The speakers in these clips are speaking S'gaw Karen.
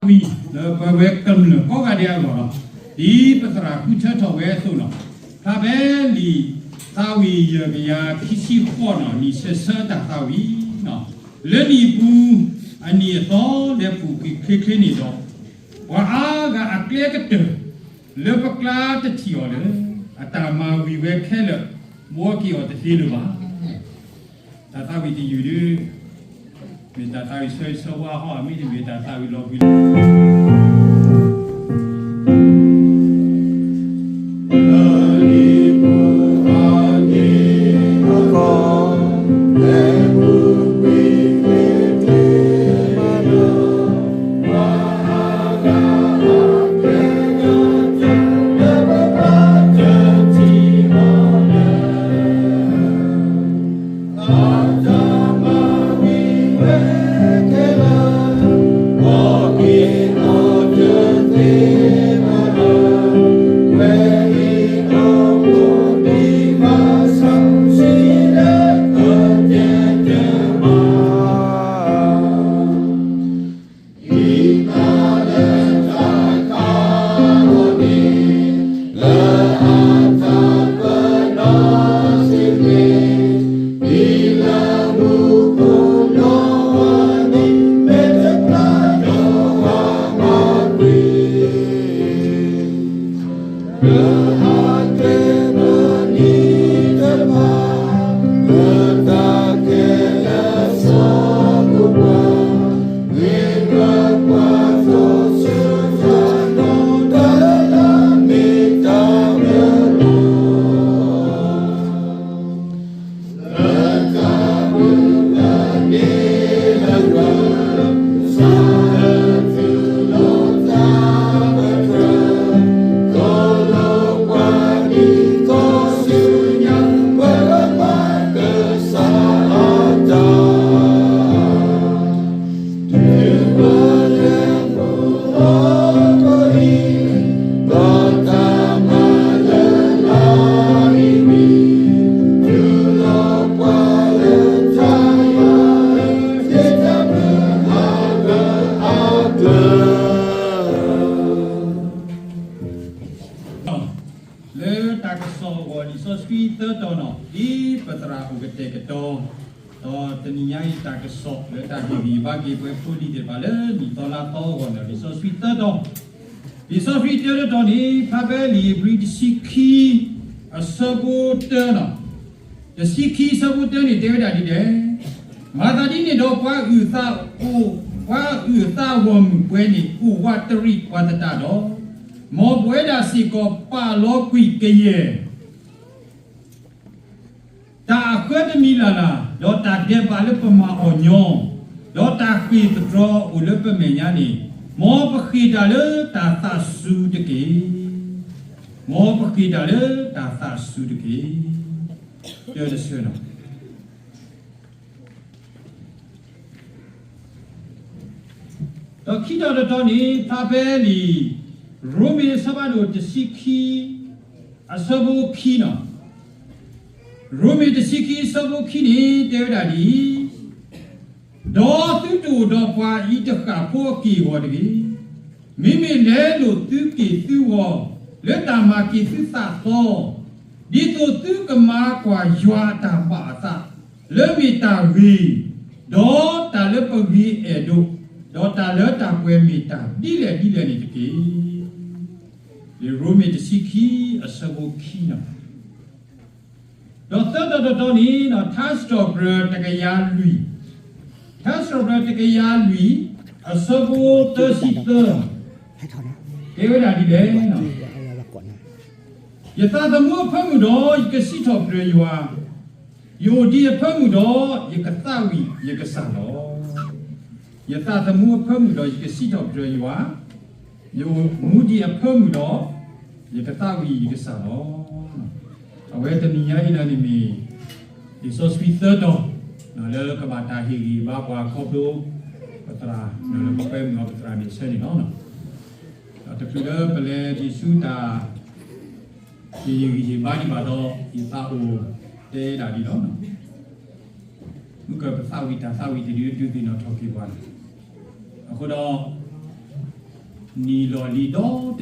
ဝံၤလၢပဝဲကမျၢၢ်ကိးဂၤဒဲးအဂီၢ်လီၤ. ဒ်ပသရၣ်ဃုထၢထီၣ်ဝဲအသိးလီၤ. ဖျါဖဲလံာ်သးဝံၣ်ယဲၢ်ကယၤခံဆံဃိးနီၤ လံာ်ဆဲးဆၢတၢ်သးဝံၣ်နီၤ, လၢနံၣ်ပူၤအနံၣ်အသီလၢပူၤကွံာ်ချ့ချ့န့ၣ်ဒီး, ပှၤအါဂၤအကျဲကတၢၢ် လၢပကျါတထံၣ်အီၤလၢ အတၢ်မၤဝံၤဝဲခဲလၢာ် ဘှီက့ၤအီၤတသ့လၢၤဘၣ်. တၢ်သးဝံၣ်တယုၢ်ဒုး မ့ၢ်တၢ်သးဝံၣ်ဆၢဂ့ၤဆၢဝါဟီ မ့တမ့ၢ်တၢ်သးဝံၣ်လီၤဘှံးလီၤ. လၢတၢ်ကစီၣ်အဂီၢ် လံာ်စီဆှံသၢတီၤနီၤ ဒ်ပသရၣ်အိၣ်ကတဲာ်ကတီၤ ဒီးတနံၤညါအံၤတၢ်ကစီၣ်လၢတၢ်ဟ့ၣ်ဂံၢ်ဟ့ၣ်ဘါက့ၤပှၤဖိလံၤသ့ၣ်တဖၣ်လၢနံၣ်သီလါသီအဂီၢ်န့ၣ် လံာ်စီဆှံသၢတီၤ, လံာ်စီဆှံတၢတတီၤန့ၣ် ဖျါဖဲလံာ်ဧ့ၤဘြံၤတဆံခံ အဆၢဖိတၢနီၤ, တဆံခံအဆၢဖိတၢန့ၣ် တဲဝဲဒၣ်ဒ်လဲၣ်, မၤသးဒ်န့ၣ်ဒီးပှၤအုၣ်သးအိၣ်, ပှၤအုၣ်သးဂီၢ်မုၢ်ပှဲၤန့ၣ် အိၣ်ဝးတရံးပှၤသတးဒီး, မ်ပဝဲဒၣ်စ့ၢ်ကီးပာ်လီၤကွံာ်ကယဲၢ် တၢ်အဃၢတမံၤလၢ်လၢ်, ဒီးတၢ်ဒဲးဘးလၢပမၤအီၤညီ, ဒီးတၢ်ဃ့ၢ်သတြီၤအိၣ်လၢပမဲာ်ညါန့ၣ်, မ်ပဃ့ၢ်တၢ်လၢတၢ်သးစူၤတက့ၢ်. မ်ပဃ့ၢ်တၢ်လၢတၢ်သးစူၤတက့ၢ်. တၢတဆၢနီၤ ဒီးခံတီၤတတီၤန့ၣ် ဖျါဖဲလံာ် ရိမ့ၤအဆၢဖးဒိၣ်တဆံခံ အဆၢဖိခံနီၤ, ရိမ့ၤတဆံခံအဆၢဖိခံန့ၣ် တဲဝဲဒၣ်ဒ်အံၤ, ဒီးသုတအိၣ်ဒီးပှၤအံၤတဃၣ်ဖိအက့ၢ်အဂီၤတဂ့ၤ. မ့မ့ၢ်လဲလိာ်သုက့ၢ်သုဂီၤ လၢတၢ်မၤက့ၤသုသးသီ, ဒ်သိးသုကမၤကွၢ်ယွၤအတၢ်ဘၣ်အသး လၢမ့ၢ်တၢ်ဂ့ၤ, ဒီးတၢ်လၢပဂ့ၤအဲၣ်ဒိး, ဒီးတၢ်လၢတၢ်ကွဲးမ့ၢ်တၢ်ဒ်လဲၣ်ဒ်လဲၣ်န့ၣ်တက့ၢ်. လံာ်ရိမ့ၤတဆံခံ အဆၢဖိခံနီၤ, ဒီးသၢတီၤတတီၤန့ၣ် ထါစံးထီၣ်ပတြၢၤတကယၤလွံၢ်, ထါစံးထီၣ်ပတြၢၤတကယၤလွံၢ် အဆၢဖိသၢဆံသၢ, တဲဝဲဒၣ်ဒ်လဲၣ်, ယသးသမူအဖၢမုၢ်ဒီး ယကစံးထီၣ်ပတြၢၤယွၤ, ယအိၣ်ဒံးအဖၢမုၢ်ဒီး ယကသးဝံၣ်ယကစၢ်လီၤ. ယသးသမူအဖၢမုၢ်ဒီးယကစံးထီၣ်ပတြၢၤယွၤ, ယအိၣ်မူဒံးအဖၢမုၢ်ဒီး ယကသးဝံၣ်ယကစၢ်လီၤ. အဝဲတနံၤညါအံၤန့ၣ်မ့ၢ် လံာ်စီဆှံသၢတီၤ လၢကဘၣ်တၢ်ဟ့ၣ်ဂံၢ်ဟ့ၣ်ဘါပှၤခီဖျိ ပသရၣ် လၢပကွဲမုာ်အီၤပသရၣ်န့ၣ်ဆၢန့ၣ်လီၤ. ဒီးတချုးလၢပလဲၤဒံးဆူတၢ် ဟ့ၣ်ဂံၢ်ဟ့ၣ်ဘါဒံးဘၣ်ဒီး ယသးအိၣ်တဲဒၣ်ဒ်လီၤ. မုၢ်ကပသးဝံၣ်တၢ်သးဝံၣ်တဒုဒုးသ့ၣ်နီၣ်ထီၣ်က့ၤပှၤန့ၣ်, အဃိဒီး နံၤလီၤလံဒီတ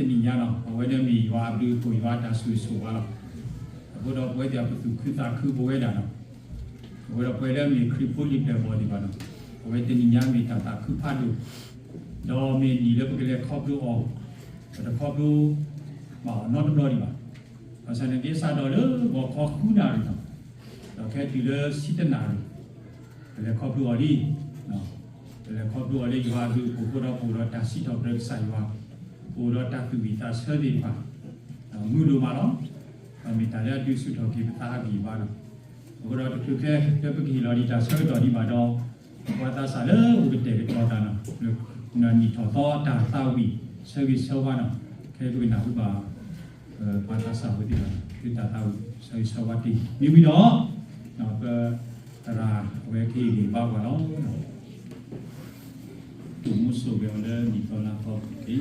နံၤညါလီၤ. အဝဲန့ၣ်မ့ၢ်ယွၤအဘျုးအဖှိၣ် ယွၤအတၢ်ဆိၣ်ဂ့ၤဆိၣ်ဝါလီၤ. အဃိဒီးပဝဲသ့ၣ်အပသူၣ်ခုသးခုပဝဲဒၣ်လီၤ. အဃိဒီးပဝဲလၢအမ့ၢ်ခရံာ်ဖိလံာ်ပျဲၢ်ဘီၣ်ဒံးဘၣ်လီၤ. အဝဲတနံၤညါမ့ၢ်တၢ်သးခုဖးဒိၣ်, ဒီးမ့ၢ်နံၤလၢပကလဲၤခီဖျိအီၤ, ပတခီဖျိဘၣ်အီၤနီတဘျီဒံးဘၣ်. ဘၣ်ဆၣ်န့ၣ်က့ၤစးထီၣ်လၢဂီၤခီဃုနၣ်ရံၣ်လီၤ, ဒီးခဲတုၤလၢဆံတနၣ်ရံၣ် ပလဲၤခီဖျိအီၤလံ. ပလဲၤခီဖျိအီၤလၢယွၤအဘျုးအဖှိၣ်အဃိဒီး ပအိၣ်ဒီးတၢ်စံးထီၣ်ပတြၢၤကစၢ်ယွၤ, ပအိၣ်ဒီးတၢ်သူၣ်ဝံၣ်သးဆၢသ့ၣ်တဖၣ်, မုာ်ဒိၣ်မးလီၤ. ဒီးမ့ၢ်တၢ်လၢအဒုးဆူၣ်ထီၣ်က့ၤပသးအဂံၢ်အဘါလီၤ. အဃိဒီးတချုးခဲလၢပကဟ့ၣ်လီၤဒံး တၢ်ဆၢကတီၢ်ဒံးဘၣ်ဒီး ပှၤသးစၢ်လၢအိၣ်ကတဲာ်ကတီၤတၢ်လီၤ, လၢနံၣ်ထီၣ်သီတၢ်သးဝံၣ်ဆၢဂ့ၤဆၢဝါလီၤ. ခဲလၢပကနၢ်ဟူဘၣ် ပှၤသးစၢ်ဖိသ့ၣ်တဖၣ် လၢတၢ်သးဝံၣ်ဆၢဂ့ၤဆၢဝါတ့ၢ်မ့ၢ်ဝံၤဒီး ပသရၣ်အဝဲကဟ့ၣ်ဂံၢ်ဘါပှၤလီၤ. တိၢ်မူဆိၣ်ဂ့ၤအီၤလၢနံၣ်သီလါသီပူၤတက့ၢ်. ဂီ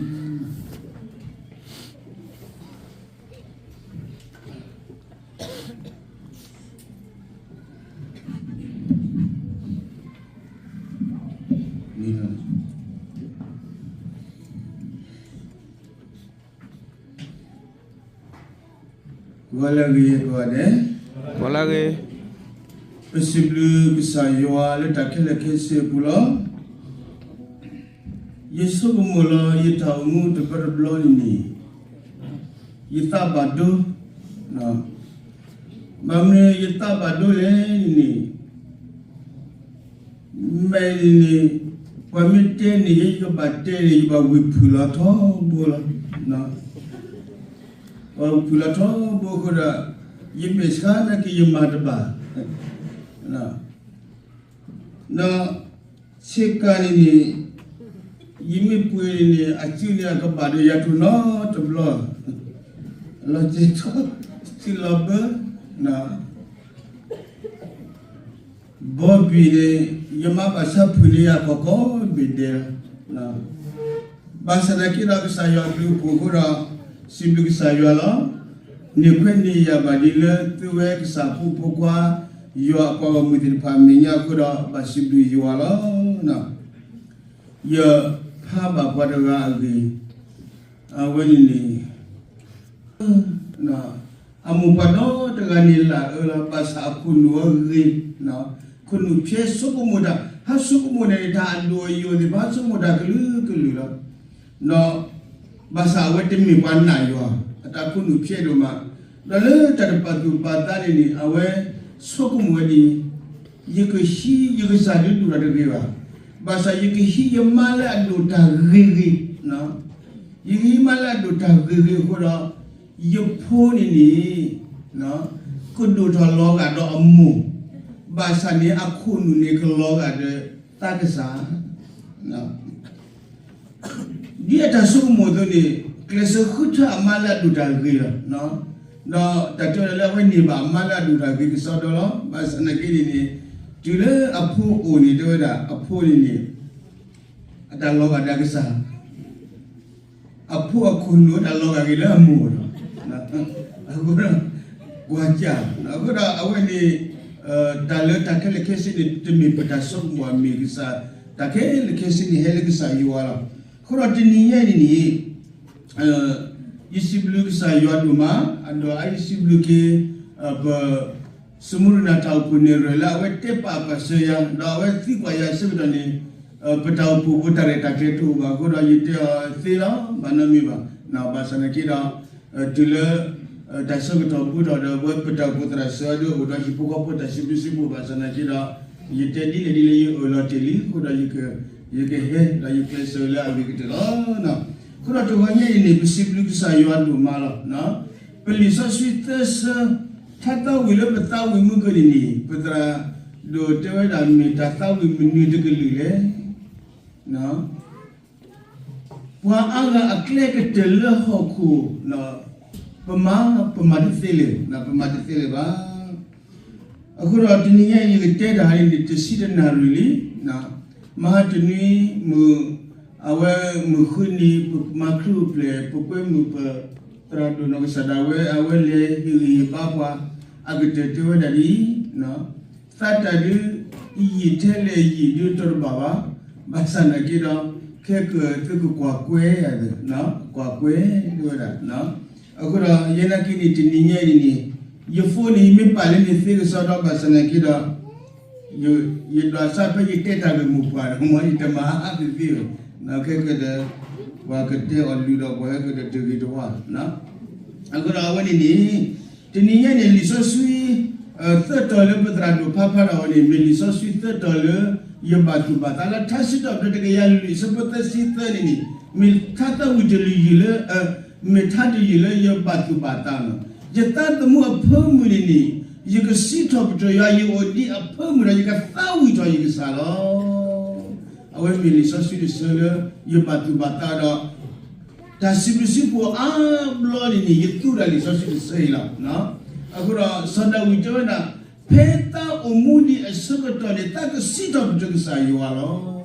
ၤလၢအဂ့ၤကိးဂၤဒဲး, ဂီၤလၢအဂ့ၤ, ပစံးဘျုးကစၢ်ယွၤလၢတၢ်ခဲလၢာ်ခဲဆ့အပူၤလီၤ. ယဆိကမိၣ်လီၤယတၢ်အိၣ်မူတဘျီတဘျီန့ၣ်န့ၣ်, ယသးဘၣ်ဒိ, ဘၣ်မနုၤယသးဘၣ်ဒိလဲၣ်န့ၣ်, မ့ၢ်န့ၣ်န့ၣ်, ပှၤမ့ၢ်တဲန့ၣ် ယကဘၣ်တဲန့ၣ် ယဘၣ်ဝံၢ်ဖုၣ်လီၤထီဘိလီၤ. ပှၤဝံၢ်ဖုၣ်လီၤထီဘိအဃိဒီး, ယမ့ၢ်ဆါနာ်က့ၤယမၤတဘၣ်. ဒီးဆ့ကၤန့ၣ်န့ၣ်, ယမ့ၢ်ပှ့ၤန့ၣ်န့ၣ် အစုန့ၣ်အကဘၣ်ဒီးယၤထူၣ်နီတဘျီ, လီၤစ့ထီ, စုလီၤဘၢ, ဘီဘံၣ်န့ၣ် ယမါဘၣ်ဆါဖုၣ်န့ၢ်ယၤကိးကိးဘ့ၣ်ဒဲးလီၤ. ဘၣ်ဆၣ်သနာ်က့ဒီး ကစၢ်ယွၤအဘျုးအဖှိၣ်အဃိဒီး, စံးဘျုးကစၢ်ယွၤလီၤ. န့ၢ်ခွဲးန့ၢ်ယာ်ဘၣ်ဒ်လၢသုဝဲကစၢ်ဖိဖိခွါ, ယွၤအပှၤဂီၢ်မုၢ်သ့ၣ်တဖၣ်အမဲာ်ညါအဃိဒီး ဘၣ်စံးဘျုးယွၤလီၤ. ယဖးဘၣ်ပှၤတဂၤအဂ့ၢ်, အဝဲန့ၣ်န့ၣ် အမိၢ်ပှၢ်ဒီတဂၤန့ၣ်လၢအအၢလီၤ, ဘၣ်ဆၣ်အခိၣ်နူာ်အဂ့ၤ, ခိၣ်နူာ်ဖျဲးဆိကမိၣ်တၢ်, ဟးဆိကမိၣ်န့ၣ်တၢ်အဒိၣ်အယိာ်သ့ၣ်တဖၣ် ဟးဆိကမိၣ်တၢ်ကလုာ်ကလုာ်လီၤ. ဒီးဘၣ်ဆၣ်အဝဲတမ့ၢ်ပှၤနာ်ယွၤ, အတၢ်ခိၣ်နူာ်ဖျဲးဒိၣ်မး, ဒီးလၢတၢ်တပာ်သူၣ်ပာ်သးန့ၣ်န့ၣ် အဝဲဆိကမိၣ်ဝဲဒ်အံၤ, ယကဟံးယကစၢ်ဒုးဒိၣ်တၢ်တဂ့ၤဘၣ်, ဘၣ်ဆၣ်ယကဟံးယမါလၢအဒိၣ်တၢ်ဂ့ၤဂ့ၤ, ယကဟံးမါလၢအဒိၣ်တၢ်ဂ့ၤဂ့ၤအဃိဒီး, ယဖိန့ၣ်န့ၣ် ကဒိၣ်ထီၣ်လီၤဂာ်ဒီးအမိၢ်, ဘၣ်ဆၣ်န့ၣ် အခိၣ်နူာ်န့ၣ်ကလီၤဂာ်ဒီးသးကစၢ် ဒ်အတၢ်ဆိကမိၣ်အသိးန့ၣ်, ကျဲးစၢးဃုထၢအမါလၢအဒိၣ်တၢ်ဂ့ၤလီၤ. ဒီးတၢ်တဲဝဲဒၣ်လၢအဝဲန့ၢ်ဘၣ်အမါလၢအဒိၣ်တၢ်ဂ့ၤကစီဒီလီၤ. ဘၣ်ဆၣ်သနာ်က့န့ၣ်န့ၣ်, တုၤလၢအဖိအိၣ်န့ၣ် တဲဝဲဒၣ်အဖိန့ၣ်န့ၣ်, အတၢ်လီၤဂာ်ဒီးကစၢ် အဖိအခိၣ်နူာ်တၢ်လီၤဂာ်က့ၤလၢအမိၢ်လီၤ. အဃိဒီး, ကွၢ်ကၢ်, အဃိဒီးအဝဲန့ၣ်, တၢ်လၢတၢ်ခဲလၢာ်ခဲဆ့န့ၣ် တမ့ၢ်ပတၢ်ဆိကမိၣ်ဘၣ်, မ့ၢ်ကစၢ်, တၢ်ခဲလၢာ်ခဲဆ့န့ၣ်ဟဲလၢကစၢ်ယွၤလီၤ. အဃိဒီးတနံၤညါအံၤန့ၣ်န့ၣ်, ယစံးဘျုးကစၢ်ယွၤဒိၣ်မး, အဒီးအယစံးဘျုးက့ၤ, ပ စမူရနၤတၢ်အိၣ်ဖှိၣ်န့ၣ်ရၢၢ်လၢအဝဲတဲပာ်ပာ်စၢၤယၤ, ဒီးအဝဲသံကွၢ်ယၤအဆၢကတီၢ်န့ၣ်, ပတၢ်အိၣ်ဖှိၣ်ဖိတၢ်ရဲၣ်တၢ်ကျဲၤတအိၣ်ဘၣ်အဃိဒီး ယတဲအီၤသ့လီၤ, ဘၣ်နီတမံၤဘၣ်. ဘၣ်ဆၣ်သနာ်က့ဒီး, တုၤလၢ, တၢ်ဆၢကတီၢ်ဘူးထီၣ်ဒီး ပဝဲပတၢ်အိၣ်ဖှိၣ်သရၣ်စၢၤအဒိ အိၣ်ဒီးဟံၣ်ဖိဃီဖိတၢ်စံးဘျုးစံးဖှိၣ်ဘၣ်ဆၣ်သနာ်က့ဒီး, ယတဲဒ်လဲၣ်ဒ်လဲၣ်ယအၢၣ်လီၤတ့ၢ်လံအဃိဒီး ယကဟဲဒီးယကျဲးစၢးလၢအဂ့ၤကတၢၢ်လီၤ. အဃိဒီးတဂီၤညါအံၤန့ၣ် ပစံးဘျုးကစၢ်ယွၤဒိၣ်မးလီၤ. ပလံာ်စီဆှံသၢဆၢ, ထါသးဝံၣ်လၢပသးဝံၣ်မုၢ်ကနံၤန့ၣ် ပသရၣ်ဒိၣ်တဲဝဲဒၣ်မ့ၢ်တၢ်သးဝံၣ်မနုၤတကလုာ်လဲၣ်. ပှၤအါဂၤအကျဲကတၢၢ်လၢဟီၣ်ခိၣ်, ပမၤ, ပမၤတသ့လၢၤ, ပမၤတသ့လၢၤဘၣ်. အဃိဒီးတနံၤညါအံၤ ယကတဲတၢ်န့ၣ် တဆံတနၣ်ရံၣ်လံ. မဟါတနွံမုၢ်, အဝဲမုၢ်ဃုနံၤ ပမၤခရံာ်အိၣ်ဖျဲၣ် ပကွဲမုာ်ပသရၣ်ဒိၣ်နီၢ်ကစၢ်ဒၣ်ဝဲ အဝဲလဲၤဟ့ၣ်ဂံၢ်ဟ့ၣ်ဘါပှၤ, အကတၢၢ်တဲဝဲဒၣ်ဒ်အံၤ, သးတၢ်ဒုး, ယံာ်ထဲလဲၣ်ယံာ်ဒုးတတဘၣ်ဘၣ်. ဘၣ်ဆၣ်သနာ်က့ဒီး, ခဲကၢၤသုကကွၢ်ကွဲ, ကွၢ်ကွဲဝဲဒၣ်. အဃိဒီးယဲနာ်က့န့ၣ် တနံၤညါအံၤန့ၣ် ယ phone န့ၣ် ယမ့ၢ်ပာ်လၢန့ၣ်သ့ကစီဒီးဘၣ်ဆၣ်နာ်က့ဒီး ယဒွးစၢ်ဖဲယတဲတၢ်ဂ့ၢ်မိၢ်ပှၢ်ဒီး မ်ယတမၤအါသ့သ့ဘၣ်. ခဲကၢၤဒီး ပှၤကတဲအီၤလုၢ်ဒီးပှၤဟဲကၢၤဒီးတဂ့ၤတဝါ. အဃိဒီးအဝဲန့ၣ်န့ၣ် တနံၤညါန့ၣ် လံာ်စီဆှံ သၢတီၤလၢပသရၣ်ဒိၣ်ဖးဖျါထီၣ်ဝဲန့ၣ် မ့ၢ်လံာ်စီဆှံသၢတီၤလၢ ယဘၣ်သူၣ်ဘၣ်သးလၢ ထါစံးထီၣ်ပတြၢၤတကယၤလွံၢ်အဆၢဖိသၢဆံသၢန့ၣ်န့ၣ် မ့ၢ်ထါသၢဝံၤတယုၢ်လၢ မ့ၢ်ထါတယုၢ်လၢယဘၣ်သူၣ်ဘၣ်သးလီၤ. ယသးသမူအဖၢမုၢ်န့ၣ်န့ၣ် ယကစံးထီၣ်ပတြၢၤယွၤ ယအိၣ်ဒံးအဖၢမုၢ်ဒီး ယကသးဝံၣ်ထီၣ်ယကစၢ်လီၤ. အဝဲမ့ၢ်လံာ်စီဆှံတဆၢလၢ ယဘၣ်သူၣ်ဘၣ်သးဒီး တၢ်စံးဘျုးစံးဖှိၣ်အါဘျီန့ၣ်န့ၣ် ယသူဒၣ်လံာ်စီဆှံတဆၢအံၤလီၤ. အဃိဒီးစီၤဒၤဝံးတဲဝဲဒၣ် ဖဲသးအိၣ်မူဒံးအဆၢကတီၢ်န့ၣ် သးကစံးထီၣ်ပတြၢၤကစၢ်ယွၤလီၤ.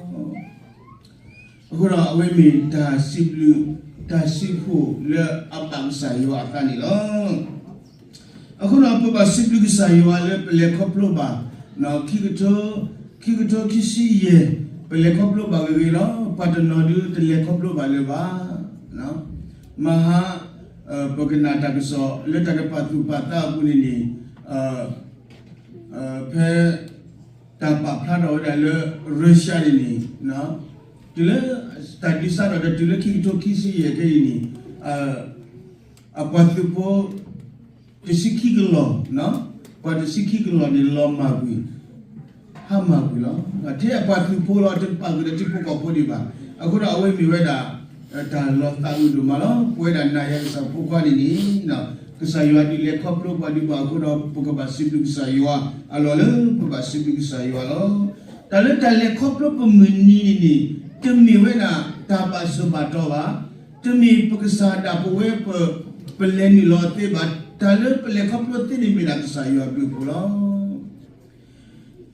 အဃိဒီးအဝဲမ့ၢ်တၢ်စံးဘျုး တၢ်စံးဖှိၣ်လၢအဘၣ်ကစၢ်ယွၤအသးန့ၣ်လီၤ. အဃိဒီးပဘၣ်စံးဘျုးကစၢ်ယွၤလၢပလဲၤခီဖျိဘၣ် ခံကထိ ခံကထိခံဆံယဲၢ် ပလဲၤခီဖျိဘၣ်ဂ့ၤဂ့ၤလီၤ. ပှၤတနီၤဒုးတလဲၤခီဖျိဘၣ်လၢၤဘၣ်. မဟါ ပကနၣ်တၢ်ကစီၣ်လၢတၢ်တပာ်သူၣ်ပာ်သးအပူၤန့ၣ်န့ၣ် ဖဲ တၢ်ပာ်ဖျါထီၣ်ဝဲဒၣ်လၢ Russia န့ၣ်န့ၣ် တုၤလၢ တၢ်ဒုးစးထီၣ်ဒီးတုၤလၢခံကထိခံဆံယဲၢ်ခဲအံၤန့ၣ် အပှၤသုးဖိ တဆံခံကလီၢ် ပှၤတဆံခံကလီၢ်န့ၣ် လီၤမၢ်ကွံာ် ဟါမၢ်ကွံာ်လီၤ. ထဲအပှၤသုးဖိလီၤ တပာ်ကွံာ်ဒီးထံဖိကီၢ်ဖိဒံးဘၣ်. အဃိဒီးအဝဲမ့ၢ်ဝဲဒၣ် တၢ်လီၤသးအုးဒိၣ်မးလီၤ. ပဝဲဒၣ်နၤယၤကစၢ်ဖိခွါန့ၣ်န့ၣ် ကစၢ်ယွၤဒုးလဲၤခီဖျိပှၤဒံးဘၣ်အဃိဒီး ပကဘၣ်စံးဘျုးကစၢ်ယွၤ အလီၢ်လၢပဘၣ်စံးဘျုးကစၢ်ယွၤလီၤ. တၢ်လၢတၢ်လဲၤခီဖျိပမုၢ်နံၤန့ၣ်န့ၣ် တမ့ၢ်ဝဲဒၣ်တၢ်ဘၣ်ဆိၣ်ဘၣ်တီၤဘၣ်, တမ့ၢ်ပကစၢ်ဒၣ်ပဝဲ ပလဲၤနုာ်လီၤသ့ဘၣ်. တၢ်လၢပလဲၤခီဖျိသ့န့ၣ်မ့ၢ်ဒၣ်ကစၢ်ယွၤအဘျုးအဖှိၣ်လီၤ.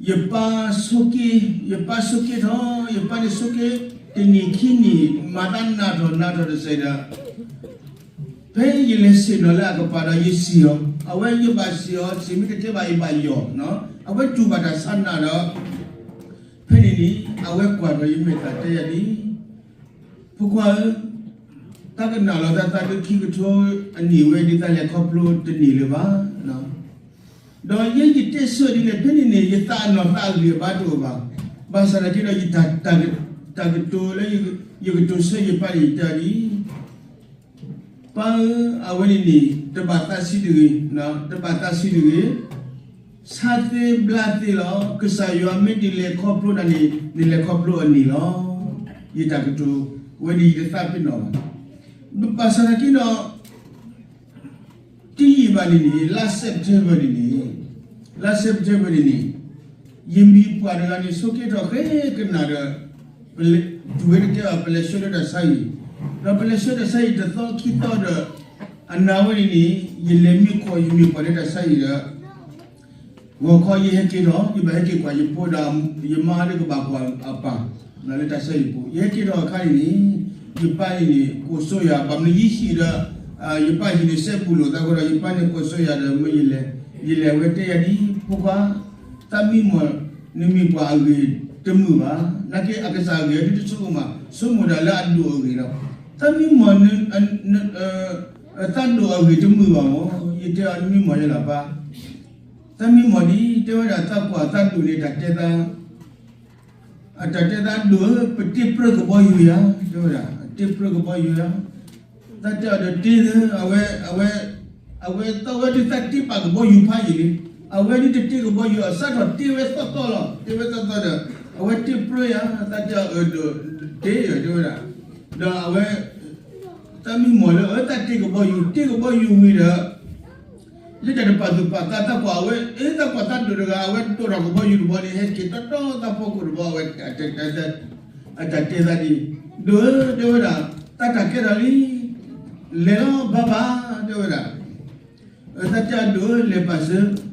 ယပၢ်ဆိက့, ယပၢ်ဆိက့ထီၣ်, ယပၢ်န့ၣ်ဆိက့ တနံၣ်ခံနံၣ် မၤသးနးထီၣ်နးထီၣ်တစဲးဒီး ဖဲယလဲၤဆ့ၣ်နီၤလၢအကပၤဒီးယစံၣ်အီၤ, အဝဲယဘၣ်စံၣ်အီၤ စံၣ်မ့ၢ်တတဲဘၣ်ယဘၣ်ယီၢ်, အဝဲတူၢ်ဘၣ်တၢ်ဆါနးဒီး ဖဲန့ၣ်န့ၣ် အဝဲကွၢ်ဒီးယမဲာ်သၣ်တဲယၤဒ် ဖိခွါဧၢ, တၢ်ကနၣ်လီၤတၢ်သးဒုခံကထိအနံၣ်ဝဲဒ်တၢ်လဲၤခီဖျိတန့ၢ်လၢၤဘၣ်. ဒီးယဲယတဲဆၢဒ်လဲၣ် ဖဲန့ၣ်န့ၣ် ယသးအနီၢ်သးအဂံၢ်အဘါတအိၣ်ဘၣ်. ဘၣ်ဆၣ်သနာ်က့ဒီး ယတၢ်ကတိၤလၢ ယကတိၤဆၢယပၢ်န့ၣ် ယတဲဒ် ပၢ်ဧၢ, အဝဲန့ၣ်န့ၣ် တဘၣ်သးဆံးတဂ့ၤ, တဘၣ်သးဆံးတဂ့ၤ, ဆါသ့ဘျါသ့လီၤ. ကစၢ်ယွၤမ့ၢ်တလဲၤခီဖျိတၢ်န့ၣ် နလဲၤခီဖျိအန့ၣ်လီၤ. ယတၢ်ကတိၤဝဲန့ၣ် ယတသးပ့ၤနီၣ်ဘၣ်. ဘၣ်ဆၣ်သနာ်က့ဒီး တယံာ်ဘၣ်န့ၣ်န့ၣ် လါ September န့ၣ်န့ၣ်, လါ September န့ၣ်န့ၣ် ယမံၤပှၢ်တဂၤန့ၣ် ဆိးက့ထီၣ်ဃဲကနၣ်ဒီး ပလဲၤ တုၤဝဲတကဲဘၣ် ပလဲၤဆှၢလၢတၢ်ဆါဟံၣ်, ဒီးပလဲၤဆှၢတၢ်ဆါဟံၣ်တသီခံသီဒီး အနၤဝဲန့ၣ်န့ၣ် ယလဲၤမံခီၣ်ယမံၤပှၢ်လၢတၢ်ဆါဟံၣ်ဒီး ဂီၤခီယဟဲက့ၤထီၣ် ယဘၣ်ဟဲက့ၤကွၢ်ယဖိဒီး ယမါဒီးကဘၣ်ကွၢ်အပၢ် လၢတၢ်ဆါဟံၣ်ပူၤ ယဟဲက့ၤထီၣ်အခါန့ၣ်န့ၣ် ယပၢ်န့ၣ်န့ၣ် ကိးဆိယၤ ဘၣ်မနုၤယဟံၣ်ဒီး ယပၢ်ဟံၣ်န့ၣ်စဲဘူးလိာ်သးဃိဒီး ယပၢ်န့ၣ်ကိးဆိယၤဒီး မ့ၢ်ယလဲၤ ယလဲၤဝဲတဲယၤဒ် ဖိခွါ သးမံမီၢ် နမံၤပှၢ်အဂ့ၢ်တမုာ်ဘၣ်. နာ်က့အကစၢ်အဂ့ၢ်ဒ်တဆိကမိၣ်မး ဆိကမိၣ်ဒၣ်လၢအဒိၣ်အဂ့ၢ်လီၤ. သးမံမီၢ် သးဒိၣ်အဂ့ၢ်တမုာ်ဘၣ်မီၢ် ယတဲအီၤနမံမီၢ်ယဲလီၤပၢ်. သးမံမီၢ်ဒ် တဲဝဲဒၣ်သးကွၢ်သးဒိၣ်န့ၣ် တၢ်တဲသး အတၢ်တဲသးဒိၣ်ဧၢ ပတ့ပြၢကဘီယူၤယၤ တဲဝဲဒၣ် တ့ပြၢကဘီယူၤယၤ သးတဲအီၤဒီးတ့ အဝဲ အဝဲ အဝဲသးဝဲဒ်သးတ့ပာ်ကဘီယူၤဖးယံာ်လံ အဝဲဒ်တတ့ကဘီယူၤ အစးထီၣ်တ့ဝဲသီသီလီၤ တ့ဝဲသီသီဒီး အဝဲတ့ပြၢယၤ သးတဲအီၤအၢဒီးတ့ယၤ တဲဝဲဒၣ် ဒီးအဝဲ သးမံမီၢ်လၢအသးတ့ကဘီယူၤ တ့ကဘီယူၤဝံၤဒီး လၢတၢ်တပာ်သူၣ်ပာ်သးသးကွၢ်အဝဲ အ့ သးကွၢ်သးဒိၣ်တဂၤ အဝဲဒိၣ်ထီၣ်ကဘီယူၤတဘီန့ၣ် ဟဲက့ၤတီတီသးဖီခိၣ်တဘီ အဝဲ အတၢ်တဲသးဒ် ဒိၣ်ဧၢ တဲဝဲဒၣ် သးတၢ်ကဲထီၣ်လံ လဲၤလီၤဘၣ်ဘၣ် တဲဝဲဒၣ် သးတဲအဒိၣ်ဧၢ လဲၤပာ်စၢၤ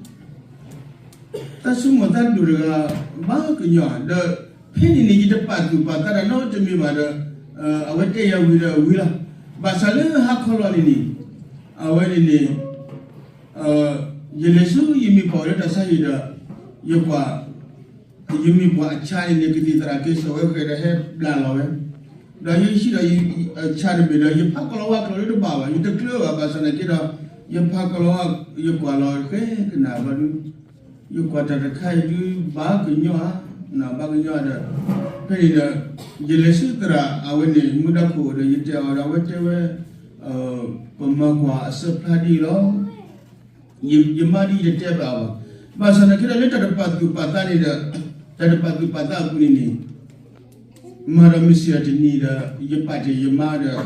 သးဆိကမိၣ်သးဒိၣ်တဂၤ ဘၣ်ကညီဒီး ဖဲန့ၣ်န့ၣ် ယတပာ်သူၣ်ပာ်သးတၢ်နီတမံၤဘၣ်ဒီး အဝဲတဲယၤဝံၤဒီးဝံၤလီၤ. ဘၣ်ဆၣ်လၢဟါခီလီၤန့ၣ်န့ၣ် အဝဲန့ၣ်န့ၣ် ယလဲၤဆူယမံၤပှၢ်လၢတၢ်ဆါဟံၣ်ဒီး ယကွၢ် ယမံၤပှၢ်အဆါန့ၣ်န့ၣ် ကသံၣ်သရၣ်က့ၤစိာ်ဝဲဃဲၤဒီးဟဲဘျးလီၤဝဲ ဒီးယဟံးဒီး ဆၣ်တဘ့ၣ်ဒီး ယဖးကီၤလီၤဝါကျိာ်လၢတဘၣ်ဘၣ်, ယတကျၢၤဘၣ်, ဘၣ်ဆၣ်သနာ်က့ဒီး ယဖးကီၤလီၤဝါ, ယကွၢ်လီၤဃဲကနၣ်ဘျီဒုး, ယကွၢ်တၢ်တခါအံၤဒုး ဘၣ်ကညီဧါ, ဘၣ်ကညီဧါဒီး ဖဲန့ၣ်ဒီး ယလဲၤဆူသရၣ်အဝဲန့ၣ် မူဒါခိၣ်ဒီး ယတဲအီၤဒီး အဝဲတဲဝဲ ပမၤကွၢ်အစၢဖျါဒ်အံၤလီၤ. ယမါဒ်ယတတဲဘၣ်အီၤဘၣ်. ဘၣ်ဆၣ်သနာ်က့ဒီး လၢတၢ်တပာ်သူၣ်ပာ်သးန့ၣ်ဒီး တၢ်တပာ်သူၣ်ပာ်သးအပူၤန့ၣ်န့ၣ် မၤဒီးမုၢ်ဆ့ၣ်အတနံၤဒီး ယပာ်တ့ၢ်ယမါဒီး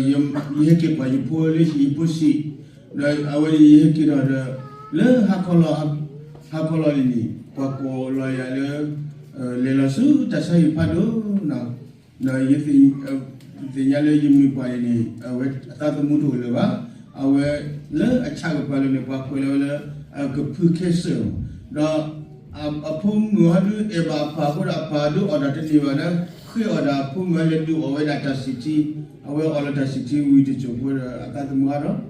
ယဟဲက့ၤကွၢ်ယဖိလၢဟံၣ်ယဖိဆံး, ဒီးအဝဲန့ၣ်ယဟဲက့ၤဒီးဒီး လၢဟါခီလီၤ, ဟါခီလီၤန့ၣ်န့ၣ် ပှၤကိးလီၤယၤလၢ လဲၤလီၤဆူတၢ်ဆါဟံၣ်ဖးဒိၣ် ဒီးယသ့ၣ်ညါလၢယမုၢ်ပှၢ်န့ၣ်န့ၣ် အဝဲအသးသမူတအိၣ်လၢၤဘၣ်. အဝဲလၢအဆၣ်ကပၤလၢန့ၣ် ပှၤကွဲးလီၤဝဲလၢ ကဖုခဲစၢၣ်လီၤ. ဒီးအဖိမုၣ်ဟီဒုးအဲၣ်ဘၣ်အပၢ်အဃိဒီး အပၢ်ဒုးအီၣ်တၢ်တန့ၢ်ဘၣ်ဒီး ဃ့အီၣ်ဒၣ်အဖိမုၣ်ဟီလၢဒုးအီၣ်ဝဲဒၣ်တၢ်ဆံၣ်ထံ, အဝဲအီၣ်လီၤတၢ်ဆံၣ်ထံဝံၤတစိၢ်ဖိဒီး အသးသမူဟးထီၣ်,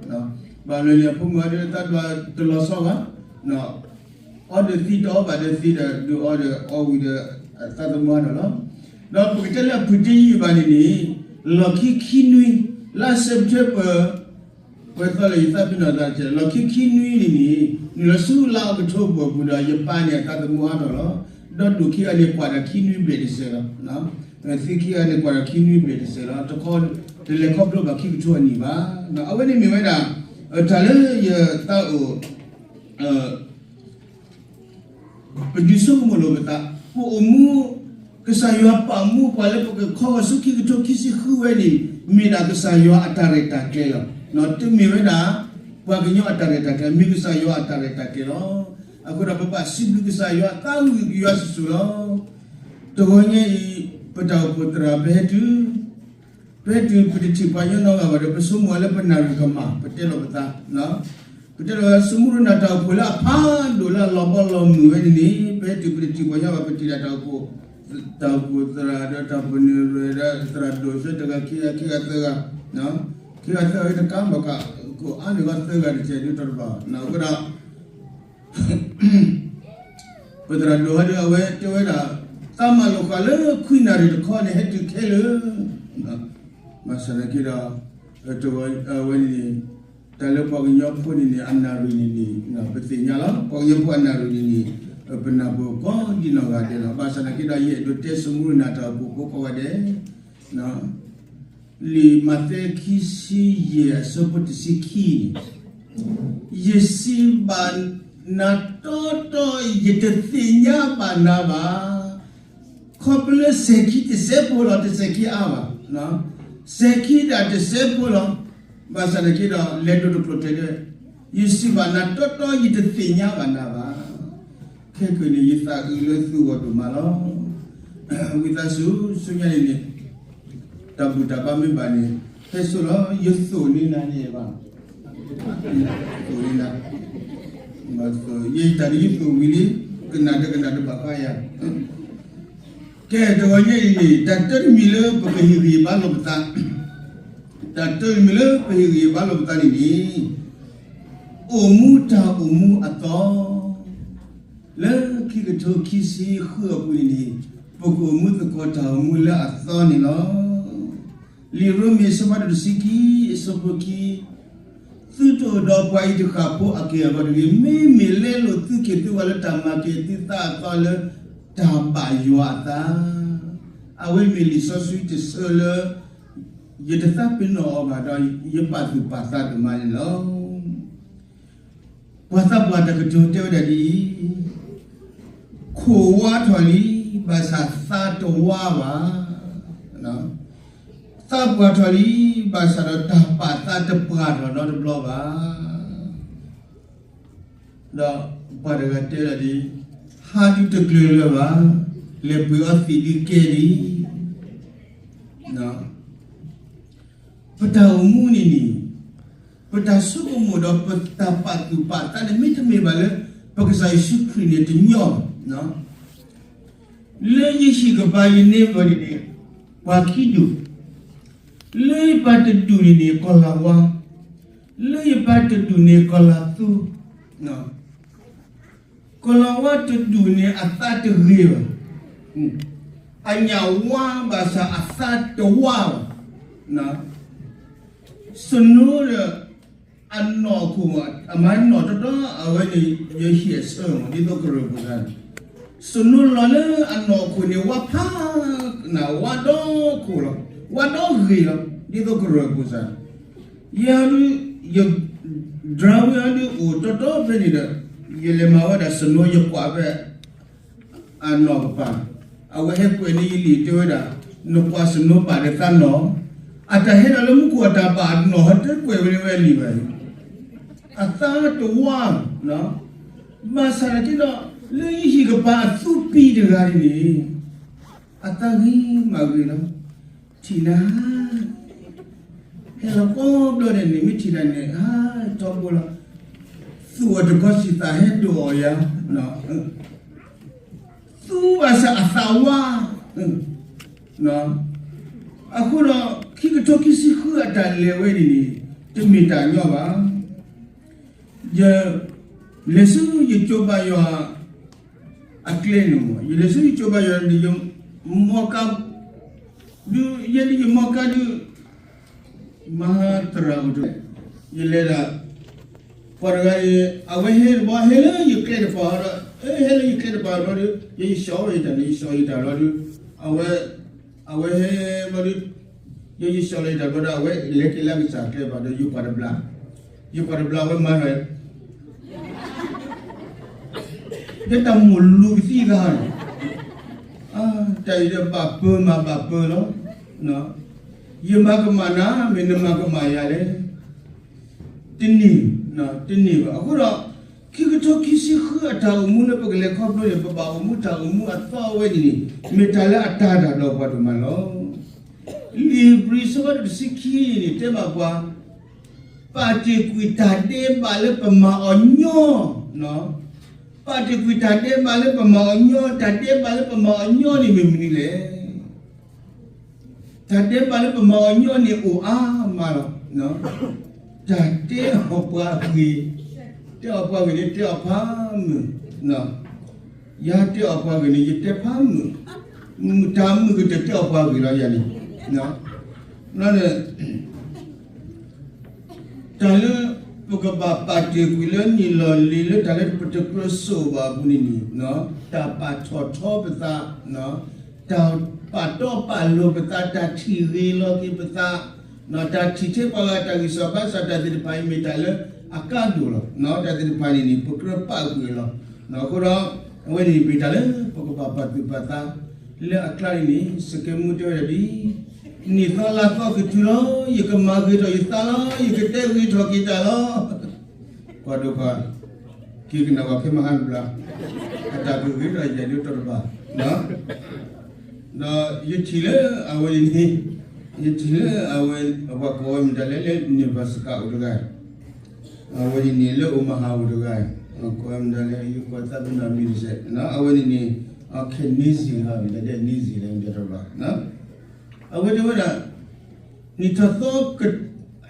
ဘၣ်မနုၤန့ၣ် အဖိမုၣ်ဟီဒုးအသးဒိၣ်တလီၤဆီဘၣ် အီဒီးသံတအီဘၣ်ဒီးသံဒီး ဒုးအီဒီးအီဝံၤဒီး အသးသမူဟးထီၣ်လီၤ. ဒီးပကတဲလၢအဖုတယံာ်ဘၣ်န့ၣ်န့ၣ် လီၢ်ခံခံနွံ လါစဲးပထ့ဘၢၣ် ပှဲၤသီလၢယသးပ့ၤနီၣ်သးတကဲး လီၢ်ခံခံနွံန့ၣ်န့ၣ် နုာ်လီၤဆူလါအီးကထိဘၢၣ်ပူၤဒီး ယပၢ်န့ၣ်အသးသမူဟးထီၣ်လီၤ. ဒီးဒိၣ်ခံဂၤန့ၣ်ကွၢ်တၢ်ခံနွံဘျဲၣ်တစဲးလီၤ. သံခံဂၤန့ၣ်ကွၢ်တၢ်ခံနွံဘျဲၣ်တစဲးလီၤ. တခီ တလဲၤခီဖျိဘၣ်ခံကထိအနံၣ်ဘၣ်. အဝဲန့ၣ်မ့ၢ်ဝဲဒၣ် တၢ်လၢယသးအိၣ် ပဒုးဆိကမိၣ်လိာ်ပသး, ပအိၣ်မူ ကစၢ်ယွၤပာ်မူပှၤလၢပကခီဂီၤဆူခံကထိခံဆံဃုဝဲန့ၣ် မ့ၢ်ဒၣ်ကစၢ်ယွၤအတၢ်ရဲၣ်တၢ်ကျဲၤလီၤ. တမ့ၢ်ဝဲဒၣ် ပှၤကညီအတၢ်ရဲၣ်တၢ်ကျဲၤ, မ့ၢ်ကစၢ်ယွၤအတၢ်ရဲၣ်တၢ်ကျဲၤလီၤ. အဃိဒီးပဘၣ်စံးဘျုးကစၢ်ယွၤ သးဝံၣ်ကစၢ်ယွၤစိၤစိၤလီၤ. တဂီၤညါအံၤ ပတၢ်အိၣ်ဖှိၣ်သရၣ်ပဟဲတုၤ ပဟဲတုၤပတထံၣ်ပှၤကညီနီတဂၤဘၣ်ဒီး ပဆိကမိၣ်ဝဲလၢပနၣ်ရံၣ်ကမၣ် ပတဲလီၤပသး, ပတဲလီၤ စမူရနၤတၢ်အိၣ်ဖှိၣ်လၢအဖးဒိၣ်လၢအလီၤဘီလီၤမုၢ်ဝဲန့ၣ်န့ၣ် ပဟဲတုၤပတထံၣ်ပှၤကညီဘၣ် ပထံၣ်ဒၣ်တၢ်အိၣ်ဖှိၣ်, တၢ်အိၣ်ဖှိၣ်သရၣ်ဒီးတၢ်အိၣ်ဖှိၣ်န့ၣ်ရၢၢ်ဒီးသရၣ်ဒိၣ်ဆၢတဂၤခံဂၤခံဂၤသၢဂၤ, ခံဂၤသၢဂၤတကးဘၣ်ကး ကအိၣ်အါန့ၢ်ဂီၢ်သၢဂၤတကဲးဒုးတီတဘၣ်, အဃိဒီး ပသရၣ်ဒိၣ်ဟီဒုး အဝဲတဲဝဲဒၣ် သးမၤလိာ်ဃာ်လၢခွံနၣ်ရံၣ်တခီန့ၣ် ဟဲတုၤခဲလၢာ်, ဘၣ်ဆၣ်သနာ်က့ဒီး အဝဲန့ၣ်န့ၣ် တၢ်လၢပှၤကညီဖိန့ၣ်န့ၣ် အနၣ်ရံၣ်န့ၣ်န့ၣ် ပသ့ၣ်ညါလီၤ. ပှၤကညီဖိအနၣ်ရံၣ်န့ၣ်န့ၣ် ပနၢ်ပၢၢ်ကိးဒံနီၢ်ဂၤဒဲးလီၤ. ဘၣ်ဆၣ်သနာ်က့ဒီး ယအဲၣ်ဒိးတဲစမူရနၤတၢ်အိၣ်ဖှိၣ်ဖိကိးဂၤဒဲး လံာ်မးသဲခံဆံယဲၢ်အဆၢဖိတဆံခံ, ယစံးဘၣ်နၤတီတီ ယတသ့ၣ်ညါဘၣ်နၤဘၣ်. ခီဖျိလၢစဲၤခံတစဲးဖိလီၤ, တစဲၤခံအါဘၣ်. စဲၤခံဒၣ်တစဲးဖိလီၤ. ဘၣ်ဆၣ်သနာ်က့ဒီး လဲၤဒိးတကျိၤတဲာ်ဒီး ယစံးဘၣ်နၤတီတီ ယတသ့ၣ်ညါဘၣ်နၤဘၣ်. ခဲကနံၣ်န့ၣ် ယသးအုးလၢသုဂီၢ်ဒိၣ်မးလီၤ. ဝံသးစူၤ ဆူညါန့ၣ်န့ၣ် တၢ်ဘူၣ်တၢ်ဘါမ့ၢ်ဘၣ်န့ၣ် ဟဲစိလီၤ ယသိၣ်န့ၢ်နၤန့ၣ်ဘၣ်, သိၣ်န့ၢ်နၤ, ယတၢ်န့ၣ်ယသိၣ်ဝံၤလံ, ကနၣ်ဒီးကနၣ်တဘၣ်ဃးယၤ. ကဲ တဂီၤညါအံၤန့ၣ် တၢ်တၢတမံၤလၢပကဟ့ၣ်ဂံၢ်ဟ့ၣ်ဘါလိာ်ပသး, တၢ်တၢတမံၤလၢပဟ့ၣ်ဂံၢ်ဟ့ၣ်ဘါလိာ်ပသးန့ၣ်န့ၣ် အိၣ်မူတၢ်အိၣ်မူအသီ လၢခံကထိခံဆံဃုအပူၤန့ၣ်န့ၣ် ပကအိၣ်မူသကိးတၢ်အိၣ်မူလၢအသီန့ၣ်လီၤ. လံာ်ရိမ့ၤအဆၢဖးဒိၣ်တဆံခံ အဆၢဖိခံ, သုတအိၣ်ဒီးပှၤအံၤတဃၣ်ဖိအက့ၢ်အဂီၤတဂ့ၤ, မ့မ့ၢ်လဲလိာ်သုက့ၤသုဂီၤလၢတၢ်မၤက့ၤသုသးအသီလၢတၢ်ဘၣ်ယွၤအသး, အဝဲမ့ၢ်လံာ်စီဆှံတဆၢလၢ ယတသးပ့ၤနီၣ်အီၤဘၣ်ဒီး ယပာ်သူၣ်ပာ်သးဒိၣ်မးန့ၣ်လီၤ. ပှၤသးပှၢ်တၢ်ကတိၤတဲဝဲဒၣ်ဒ်အံၤ, ခိၣ်ဝါထီၣ်လံ, ဘၣ်ဆၣ်သးတဝါဘၣ်. သးပှၢ်ထီၣ်လံ, ဘၣ်ဆၣ်ဒီးတၢ်ပာ်သးတပှၢ်ထီၣ်နီတဘျီဘၣ်. ဒီးပှၤတဂၤတဲဝဲဒၣ်ဒ်အံၤ, ဟါဒုးတကျၢၤလၢၤဘၣ်, လဲၤပှ့ၤအီသံးဒုးကဲလံ. ပတၢ်အိၣ်မူန့ၣ်န့ၣ် ပတၢ်ဆိကမိၣ်ဒီးပတၢ်ပာ်သူၣ်ပာ်သးန့ၣ် မ့တမ့ၢ်ဘၣ်လၢ ပကစၢ်ယ့ၣ်ၡူးခရံာ်န့ၣ်တညီဘၣ်. လၢယဟံၣ်ကပၤယန့ၢ်ဘၣ်န့ၣ်န့ၣ် ပှၤခံဒူၣ်, လၢယပၢ်တဒူၣ်န့ၣ်န့ၣ် ကီၤလၤဝါ, လၢယပၢ်တဒူၣ်န့ၣ် ကီၤလၤသူ, ကီၤလၤဝါတဒူၣ်န့ၣ် အသးတဂ့ၤဘၣ်. အညၣ်ဝါဘၣ်ဆၣ်အသးတဝါဘၣ်. စနိဒီး အနီၢ်ခိၣ် အမၤနီၢ်တီတီအဝဲန့ၣ် ယဟံၣ်အဆၢမး ဒ်သိးကရၢၢ်ပူၤစၢ်န့ၣ်, စနိလီၤလၢအနီၢ်ခိၣ်န့ၣ် ဝါဖး ဝါဒီခိၣ်လီၤ, ဝါဒီဂ့ၤလီၤ ဒ်သိးကရၢၢ်ပူၤစၢ်န့ၣ်, ယၤဒုး ယ ဒြါဝဲအီၤဒုးအိၣ်တီတီဖဲန့ၣ်ဒီး ယလဲၤမၤဝဲဒၣ်စနိ ယကွၢ်ဖဲ အနီၢ်ကပၤ, အဝဲဟဲကွဲးန့ၢ်ယလံာ်တဲဝဲဒၣ်, နကွၢ်စနိဘၣ်ဒီးသးနီၢ်, အတၢ်ဟဲဒီးလၢမူခိၣ်အတၢ်ဘၣ်နီၢ် ဟဲတဲကွဲးဝဲန့ၢ်ဝဲလံာ်ဘၣ်အံၤ, အသးတဝါ, ဘၣ်ဆၣ်နာ်က့ဒီး လၢယဟံၣ်ကပၤအသူပံၤတဂၤန့ၣ် အသးဂ့ၤမးဂ့ၤလီၤ, ထံၣ်နၤ ဟဲလီၤကိးဘျီန့ၣ်န့ၣ် မ့ၢ်ထံၣ်နၤန့ၣ် ဟါထီဘိလီၤ, သူၣ်အီၤတကီစံးသးဟဲဒိၣ်အီၤယၤ, သူဘၣ်ဆၣ်အသးဝါ, အဃိဒီး ခံကထိခံဆံဃုအတၢ်လဲၤဝဲန့ၣ်န့ၣ် တမ့ၢ်တၢ်ညီဘၣ်. ယ လဲၤဆူယကၠိဘါယွၤ အကျဲန့ၣ်မး, ယလဲၤဆူယကၠိဘါယွၤန့ၣ် ယမီကါ ဒုး ယဲဒုးယမီကါဒုး မၤသရၣ်အိၣ်တဂၤ, ယလဲၤဒၣ် ပှၤတဂၤအံၤ အဝဲဟဲတဘျီ ဟဲလၢယကျဲတပၤဒီး ဟဲလၢယကျဲတပၤဘျီဒီး ယ ယဆှီယတၢ်န့ၣ် ယဆှီယတၢ်ဘျီဒီး အဝဲ အဝဲဟဲဘျီဒီး ယ ယဆှီလီၤယတၢ်ဘျီဒီး အဝဲလဲၤက့ၤလၢကစၢ်ကျဲဘၣ်ဒီး ယကွၢ်တဘျီ ယကွၢ်တဘျီ အဝဲမၤထီၣ် ယတၢ်မိၣ်လူၤကသံၣ်ဂၤန့ၣ်, တၢ်အံၤဒီးဘၣ်ပၢၤမးဘၣ်ပၢၤလီၤ. ယမၤကမၣ်နၤ မ့ၢ်နမၤကမၣ်ယၤလဲၣ်. တန့ၢ်, တန့ၢ်ဘၣ်. အဃိဒီး ခံကထိခံဆံဃုအတၢ်အိၣ်မူလၢပကလဲၤခီဖျိန့ၣ် ပဘၣ်အိၣ်မူတၢ်အိၣ်မူအသီအဝဲန့ၣ်န့ၣ် မ့ၢ်တၢ်လၢအတၢ်ဒၣ်ဒီးပှၤဒိၣ်မးလီၤ. လံာ်ဧ့ၤဘြံၤ အဆၢဖးဒိၣ်တဆံခံန့ၣ် တဲဘၣ်ပှၤ ပာ်တ့ၢ်ကွံာ်တၢ်ဒဲးဘးလၢပမၤအီၤညီ, ပာ်တ့ၢ်ကွံာ်တၢ်ဒဲးဘးလၢပမၤအီၤညီ, တၢ်ဒဲးဘးလၢပမၤအီၤညီန့ၣ်မ့ၢ်မနုၤလဲၣ်. တၢ်ဒဲးဘးလၢပမၤအီၤညီန့ၣ်အိၣ်အါမးလီၤ. တၢ်တဲအီၣ်ပှၤဂ့ၤ, တဲအီၣ်ပှၤဂ့ၤန့ၣ် တဲအီၣ်ဖးမုၢ်, ယတဲအီၣ်ပှၤဂ့ၤန့ၣ် ယတဲဖးမုၢ်, တၢ်မုၢ်ကတၢၢ်တဲအီၣ်ပှၤဂ့ၤလီၤယၤန့ၣ်, ဘျီန့ၣ် တၢ်လၢ ပကဘၣ်ပာ်တ့ၢ်ကွံာ်လၢနံၣ်လီၢ်လံၤလၢတၢ်လၢပတကြၢးစိာ်ဘၣ်အပူၤန့ၣ်န့ၣ်, တၢ်ပာ်ထီၣ်ထီပသး, တၢ်ပာ်တီပာ်လိၤပသး, တၢ်ထံၣ်ဂ့ၤလီၤက့ၤပသး, တၢ်ထံၣ်ထဲပှၤဂၤတၢ်ဂံၢ်စၢ်ဘါစၢ်တၢ်သ့ၣ်တဖၣ်အံၤမ့ၢ်တၢ်လၢအကါဒိၣ်လီၤ. တၢ်သ့ၣ်တဖၣ်န့ၣ်န့ၣ် ပကြၢးပာ်ကွံာ်လီၤ. အဃိဒီး အဝဲန့ၣ်မ့ၢ်တၢ်လၢပကဘၣ်ပာ်သူၣ်ပာ်သး လၢအကျါန့ၣ်န့ၣ် စကဲမူတဲဝဲဒၣ်ဒ် နံၣ်သီလါသီကတုၤလီၤ, ယကမၤဂ့ၤထီၣ်ယသးလီၤ, ယကတဲဂ့ၤထီၣ်က့ၤတၢ်လီၤ. ကွၢ်ဒိၣ်ကွၢ်, က့ၤကနၣ်ဝဲဖဲမဟါတဘျီ, အတၢ်ကဂ့ၤထီၣ်ယၤဒ်တီတဘၣ်, ဒီးယထံၣ်လၢအဝဲန့ၣ်န့ၣ်, ယထံၣ်လၢအဝဲ အပှၤကိးဝဲမတၤလဲၣ်လၢ Nebraska အိၣ်တဂၤ အဝဲန့ၣ်န့ၣ် လၢ Omaha အိၣ်တဂၤ, ကိးဝဲမတၤလဲၣ် ယကွၢ်သးပ့ၤနီၣ်မံၤတစဲး, အဝဲန့ၣ်န့ၣ် အခဲ New Zealand မတၤလဲၣ် New Zealand မတၤတဘၣ်, အဝဲတဲဝဲဒၣ် နံၣ်ထီၣ်သီကတုၤ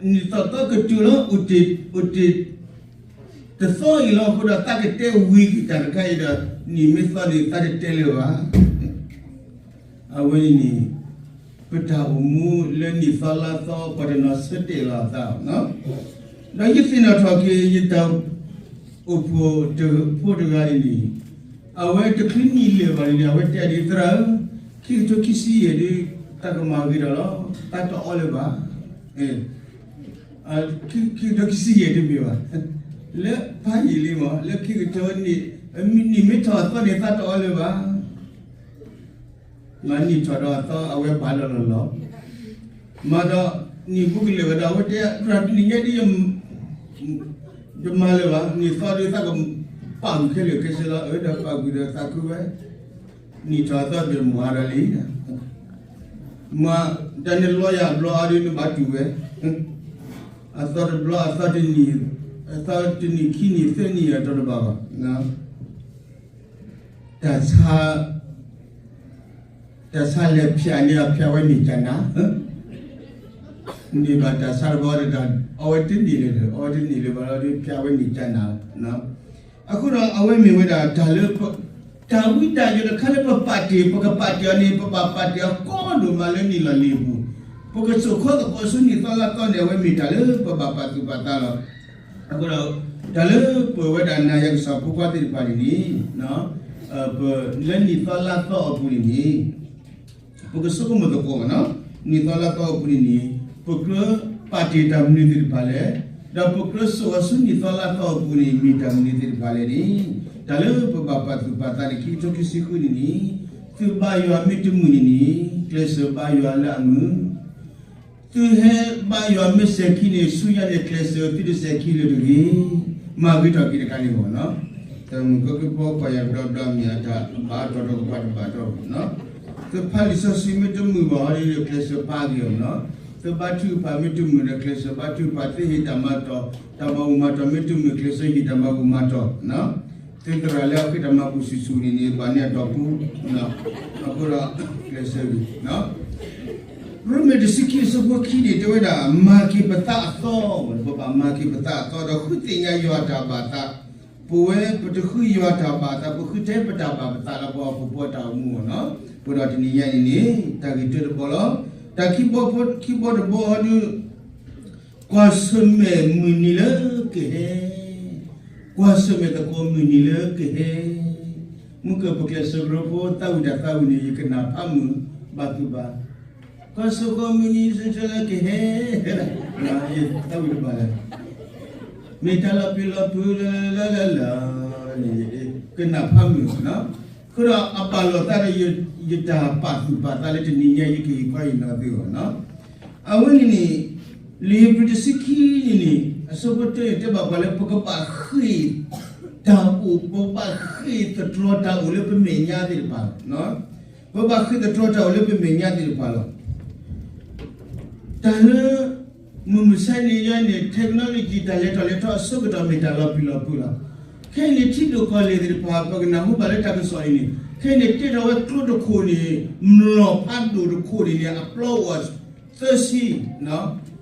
လီၤ, အိၣ်တ့ၢ် တသီအံၤလီၤ. အဃိဒီးသးကတဲဝံၤက့ၤတၢ်တခါအံၤဒီး နံၣ်မ့ၢ်သီန့ၣ် သးတတဲလၢၤဘၣ်. အဝဲန့ၣ်န့ၣ် ပတၢ်အိၣ်မူလၢနံၣ်သီလါသီ ပှၤတနီၤဆၢတဲာ်လီၤအသး, ဒီးယသ့ၣ်နီၣ်ထီၣ်က့ၤ ယတၢ်အိၣ်ဖှိၣ်ဖိတဂၤန့ၣ်န့ၣ် အဝဲတချုးနံၣ်လၢာ်ဘၣ်န့ၣ်န့ၣ် အဝဲတဲဒ်အံၤ, သရၣ်ဧၢ, ခံကထိခံဆံယဲၢ်ဒုး တၢ်ကမၤဂ့ၤထီၣ်လီၤ, သးတအီလၢၤဘၣ်. ခံကထိခံဆံယဲၢ်တမ့ၢ်ဘၣ်, လၢဖးယံာ်လံမး, လၢခံကထိ နံၣ်မ့ၢ်ထီၣ်အသီန့ၣ် သးတအီလၢၤဘၣ်. မ့ၢ်နံၣ်ထီၣ်ဒီးအသီ အဝဲဘၣ်လီၤလီၤလီၤ. မ့ၢ်ဒီး နံၣ်ဘူးကလၢာ်ဝဲဒီး အဝဲတဲ သရၣ်တနံၤညါဒ် ယမၤလၢၤဘၣ်, နံၣ်သီဒ်သးကပာ်ကွံာ်ခဲလၢာ်ခဲဆ့လီၤ. အဝဲဒီးပာ်ကွံာ်ဒီးသးခုဝဲ, နံၣ်ထီၣ်အသီတမုာ်ဟါဒီးလံ. မ့ၢ်တၢ်န့ၣ်လီၤယၤဘျီအါဒ်နဘၣ်တူၢ်ဝဲ, အသီတဘျီ အသီတနံၤ, အသီတနံၤခံနံၤသၢနံၤ အတီတဘၣ်ဘၣ်. တၢ်ဆါ တၢ်ဆါလဲၤဖၠးန့ၣ် အဖၠးဝဲနံၣ်ကနၤ, န့ၢ်ဘၣ်တၢ်ဆါတဘျီဒီး အီဝဲတန့ၢ်လၢၤ, အီဝဲတန့ၢ်လၢၤဘၣ်ဒီး ဖၠးဝဲနံၣ်ကနၤ. အဃိဒီးအဝဲမ့ၢ်ဝဲဒၣ်တၢ်လၢ တၢ်ဝံတၢ်ယိးတခါလၢပပာ်တ့ၢ် ပကပာ်တ့ၢ်အီၤန့ၣ် ပဘၣ်ပာ်တ့ၢ်အီၤကီဒိၣ်မးလၢနံၣ်လီၢ်လံၤအပူၤ, ပကစိာ်ခီသကိးဆူနံၣ်သီလါသီန့ၣ် အဝဲမ့ၢ်တၢ်လၢပဘၣ်ပာ်သူၣ်ပာ်သးလီၤ. အဃိဒီး တၢ်လၢပဝဲဒၣ်နၤယၤကစၢ်ဖိခွါသ့ၣ်တဖၣ်န့ၣ်န့ၣ် လၢနံၣ်သီလါသီအပူၤန့ၣ်န့ၣ် ပကဆိကမိၣ်သကိး နံၣ်သီလါသီအပူၤန့ၣ်န့ၣ် ပကြၢးပာ်တ့ၢ်တၢ်မနုၤသ့ၣ်တဖၣ်လဲၣ်, ဒီးပကြၢးစိာ်အီၤဆူနံၣ်သီလါသီအပူၤန့ၣ် မ့ၢ်တၢ်မနုၤသ့ၣ်တဖၣ်လဲၣ်န့ၣ် တၢ်လၢပဘၣ်ပာ်သူၣ်ပာ်သးန့ၣ် ခံကထိခံဆံဃုန့ၣ်န့ၣ် သုဘါယွၤမ့ၢ်တမုာ်န့ၣ်န့ၣ် ကျဲးစၢးဘါယွၤလၢအမုာ် သုဟဲဘါယွၤမ့ၢ်စဲၤခံန့ၣ် ဆူညါန့ၣ် ကျဲးစၢးသုတစဲၤခံလၢၤတဂ့ၤ, မၤဂ့ၤထီၣ်က့ၤတခါန့ၣ်မ့ၢ်နီၤ, တၢ်မုၣ်ကီကပီၤပှၤယၤဘျီဘျီမ့ၢ်အတၢ်ဘၣ်အတီၢ်ဒီးကပၤတဘၣ်တီၢ်, သုဖးလံာ်စီဆှံမ့ၢ်တမုာ်ဘၣ်ဟီဒီး ကျဲးစၢးဖးက့ၤအီၤနီၤ, သုဘါထုကဖၣ်မ့ၢ်တမုာ်ဒီး ကျဲးစၢးဘါထုကဖၣ်, သုဟ့ၣ်တၢ်မၤတီၢ် တၢ်မၤဘူၣ်မၤတီၢ်မ့ၢ်တမုာ် ကျဲးစၢးဟ့ၣ်တၢ်မၤဘူၣ်မၤတီၢ် သုသရၣ်လၢအဃ့တၢ်မၤဘူၣ်ဆူၣ်ဆူၣ်န့ၣ်န့ၣ် ဘၣ်န့ၢ်အတီၢ်ပူၤ, အဃိဒီး ကျဲးစၢးဂ့ၤ ရိမ့ၤတဆံခံအဆၢဖိခံန့ၣ် တဲဝဲဒၣ် မၤက့ၤပသးအသီ, ပဘၣ်မၤက့ၤပသးအသီဒီး ဃုသ့ၣ်ညါယွၤတၢ်ဘၣ်သး, ပဝဲပတဃုယွၤတၢ်ဘၣ်သး ပဃုထဲပတၢ်ဘၣ်ပသးလၢပှၤဟီၣ်ခိၣ်ဖိအတၢ်အိၣ်မူအဂီၢ်နီၤ, အဃိဒီးတနံၤညါအံၤန့ၣ် တၢ်ဂ့ၢ်တၢတဘီလီၤ, တၢ်ခံဘီဖိ ခံဘီတဘီဟီဒုး ကွၢ်ဆၢၣ်မဲာ်မုၢ်နံၤလၢကဟဲ, ကွၢ်ဆၢၣ်မဲာ်သကိးမုၢ်နံၤလၢကဟဲ, မုၢ်ကပကျဲးစၢးကရၢဖိသးဝံၣ်တၢ်သးဝံၣ်န့ၣ် ယကနၣ်ဖးမုၢ်ဘၣ်သူၣ်ဘၣ်, ကွၢ်ဆၢၣ်မဲာ်မုၢ်နံၤလၢကဟဲ, ယသးဝံၣ်တဘၣ်လဲၣ်, မ့ၢ်တၢ်လီၤပျံၤလီၤဖုးလၢလၢလၢလၢန့ၣ် ကနၣ်ဖးမုၢ်နီၤ, အဃိဒီးအဘၣ်လိာ်သးဒီး ယတၢ်ပာ်သူၣ်ပာ်သးလၢတနံၤညါအံၤ ယကဟ့ၣ်ခီဟ့ၣ်နီၤသုအီၤနီၤ အဝဲန့ၣ်န့ၣ် လံာ်ဧ့ၤဘြံၤတဆံခံန့ၣ်န့ၣ် အဆၢဖိတၢန့ၣ် တဲဘၣ်ပှၤလၢပကဘၣ်ဃ့ၢ်တၢ်အိၣ်, ပဘၣ်ဃ့ၢ်သတြီၤတၢ်အိၣ်လၢပမဲာ်ညါသ့ၣ်တဖၣ်လီၤ. ပဘၣ်ဃ့ၢ်သတြီၤတၢ်အိၣ်လၢပမဲာ်ညါသ့ၣ်တဖၣ်လီၤ. တၢ်လၢ မုၢ်မဆါန့ၣ်ယါန့ၣ် technology တၢ်လဲၤထီၣ်လဲၤထီအဆၢကတီၢ်မ့ၢ်တၢ်လီၤပျံၤလီၤဖုးလီၤ. ခဲအံၤန့ၣ် ထံဒိၣ်ကီၢ်လဲၢ်သ့ၣ်တဖၣ် ပကနၢ်ဟူဘၣ်လၢတၢ်ကစီၣ်အံၤန့ၣ် ခဲအံၤန့ၣ် တ့ထီၣ်ဝဲကျိတခိၣ်န့ၣ် မျိာ်ဖးဒိၣ်တခိၣ်န့ၣ်န့ၣ် အပျီအိၣ်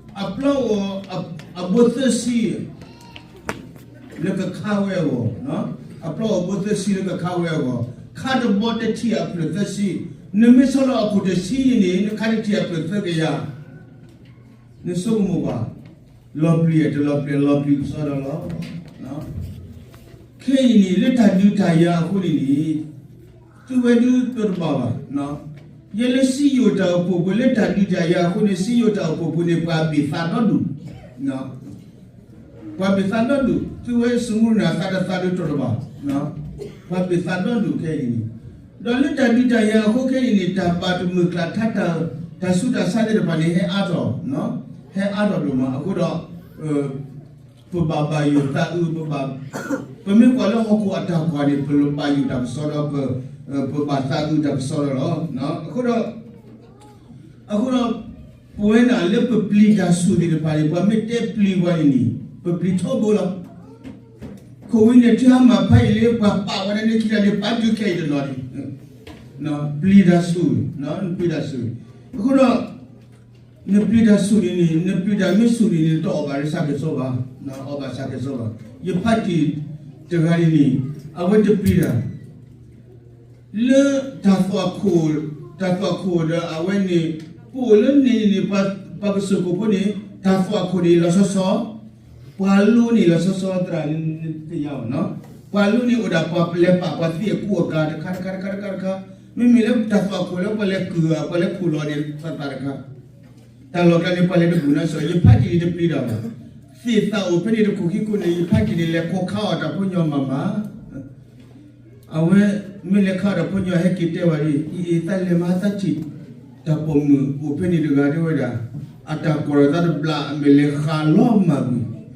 သၢဆံ, အပျီအိၣ်အဘိသၢဆံ လၢကခါဝဲအဂီၢ်, အပျီအိၣ်ဘိသၢဆံလၢကခါဝဲအဂီၢ်, ခါတဘီတထံၣ်အဖျၢၣ်သၢဆံ, နမ့ၢ်ဆီလီၤအခိၣ်တဆံန့ၣ်န့ၣ် နခါတထံၣ်အဖျၢၣ်သၢကယၤ, နဆိကမိၣ်ဘၣ်, လီၤပျံၤတလီၤပျံၤ လီၤပျံၤကစီဒီလီၤ. ခဲအံၤန့ၣ် လၢတၢ်ဒုးတၢ်ယၤအဃိန့ၣ်န့ၣ် သုဝဲဒုးတိတဘၣ်ဘၣ်, ယဲလၢစံယိၣ်တၢ်အိၣ်ဖှိၣ်ပူၤ လၢတၢ်ဒုးတၢ်ယၤအဃိန့ၣ် စံယိၣ်တၢ်အိၣ်ဖှိၣ်ပူၤန့ၣ် ပှၤဘ့ၣ်သးဒီဒူၣ် ပှၤဘ့ၣ်သးဒီဒူၣ်, သုဝဲစမူရနၤသးတသးဒုးတိတဘၣ်, ပှၤဘ့ၣ်သးဒီဒူၣ်ခဲအံၤန့ၣ်, ဒီးလၢတၢ်ဒုးတၢ်ယၤအဃိခဲအံၤန့ၣ် တၢ်ဘၣ်တမုာ်ကျၢ်ထါ တၢ်ဆူးတၢ်ဆါသ့ၣ်တဖၣ်န့ၣ် ဟဲအါထီၣ်, ဟဲအါထီၣ်ဒိၣ်မးအဃိဒီး ပဘၣ်ဘၣ်ယိၣ်သးအုး, ပမ့ၢ်ကွၢ်လၢဟီၣ်ခိၣ်အတၢ်ကွၢ်န့ၣ် ပဘၣ်ယိၣ်တၢ်ကစီဒီ, ပဘၣ်သးအုးတၢ်ကစီဒီလီၤ. အဃိဒီး, အဃိဒီး ပဝဲဒၣ်လၢပပျံၤတၢ်ဆူၣ်သ့ၣ်တဖၣ်န့ၣ် ပှၤမ့ၢ်တဲပျံၤပှၤန့ၣ်န့ၣ် ပပျံၤထီဘိလီၤ. ခိၣ်ဝံၤန့ၣ် ထံဟါမၢ်ဖးယံာ်လံ ပှၤပာ်ဝဲဒၣ်န့ၣ်ခံဂၤန့ၣ် ပာ်ဒုးခဲအံၤတနီၤန့ၣ်, ပျံၤတၢ်ဆူၣ်, ပျံၤတၢ်ဆူၣ်, အဃိဒီး နပျံၤတၢ်ဆူၣ်န့ၣ်န့ၣ် နပျံၤတၢ်မ့ၢ်ဆူၣ်န့ၣ်န့ၣ် တအီၣ်ဘၣ်လၢဆၣ်ကစီဘၣ်, အီၣ်ဘၣ်ဆၣ်ကစီဘၣ်. ယဖးတံၢ်တဂၤန့ၣ်န့ၣ် အဝဲတပျံၤတၢ် လၢတၢ်သွၣ်ခိၣ်, တၢ်သွၣ်ခိၣ်ဒီးအဝဲန့ၣ် ပအိၣ်လၢန့ၣ်န့ၣ်န့ၣ် ပှၤကစၢၢ်ခိၣ်ဖိန့ၣ် တၢ်သွၣ်ခိၣ်န့ၣ်လီၤဆီဆီ, ပှၤလိန့ၣ်လီၤဆီဆီသရၣ်သ့ၣ်ညါ, ပှၤလိန့ၣ်အိၣ်ဒၣ်ပှၤလဲၤပာ်ပှၤသံအကူအကၤတခါတခါတခါတခါတခါ, မ့မ့ၢ်လၢတၢ်သွၣ်ခိၣ်လၢပှၤလဲၤကုၢ်အပှၤလဲၤခိၣ်လီၤန့ၣ်သးသးတခါ တၢ်လီၢ်ကျါန့ၣ် ပှၤလဲၤတဘူၣ်နီၢ်စီၤ ယဖးတံၢ်န့ၣ်တပျံၤတၢ်ဘၣ်. သ့ၣ်သးအိၣ်ဖဲန့ၣ်တခိၣ်ခံခိၣ်န့ၣ် ယဖးတံၢ်န့ၣ် လဲၤခီခါအီၣ်တၢ်ဖိညီမၤမၤ, အဝဲ မ့ၢ်လဲၤခါအီၣ်တၢ်ဖိညီဟဲက့ၤတဲဝဲဒၣ် အံၤအံၤ သးလဲၤမၤသးထံၣ် တၢ်ပိာ်မုၣ်အိၣ်ဖဲန့ၣ်တဂၤတဲဝဲဒၣ်, အတၢ်ကိးဒီးသးတဘျီ အမဲာ်လဲၤဃာ်လီၤမၢ်ကွံာ်,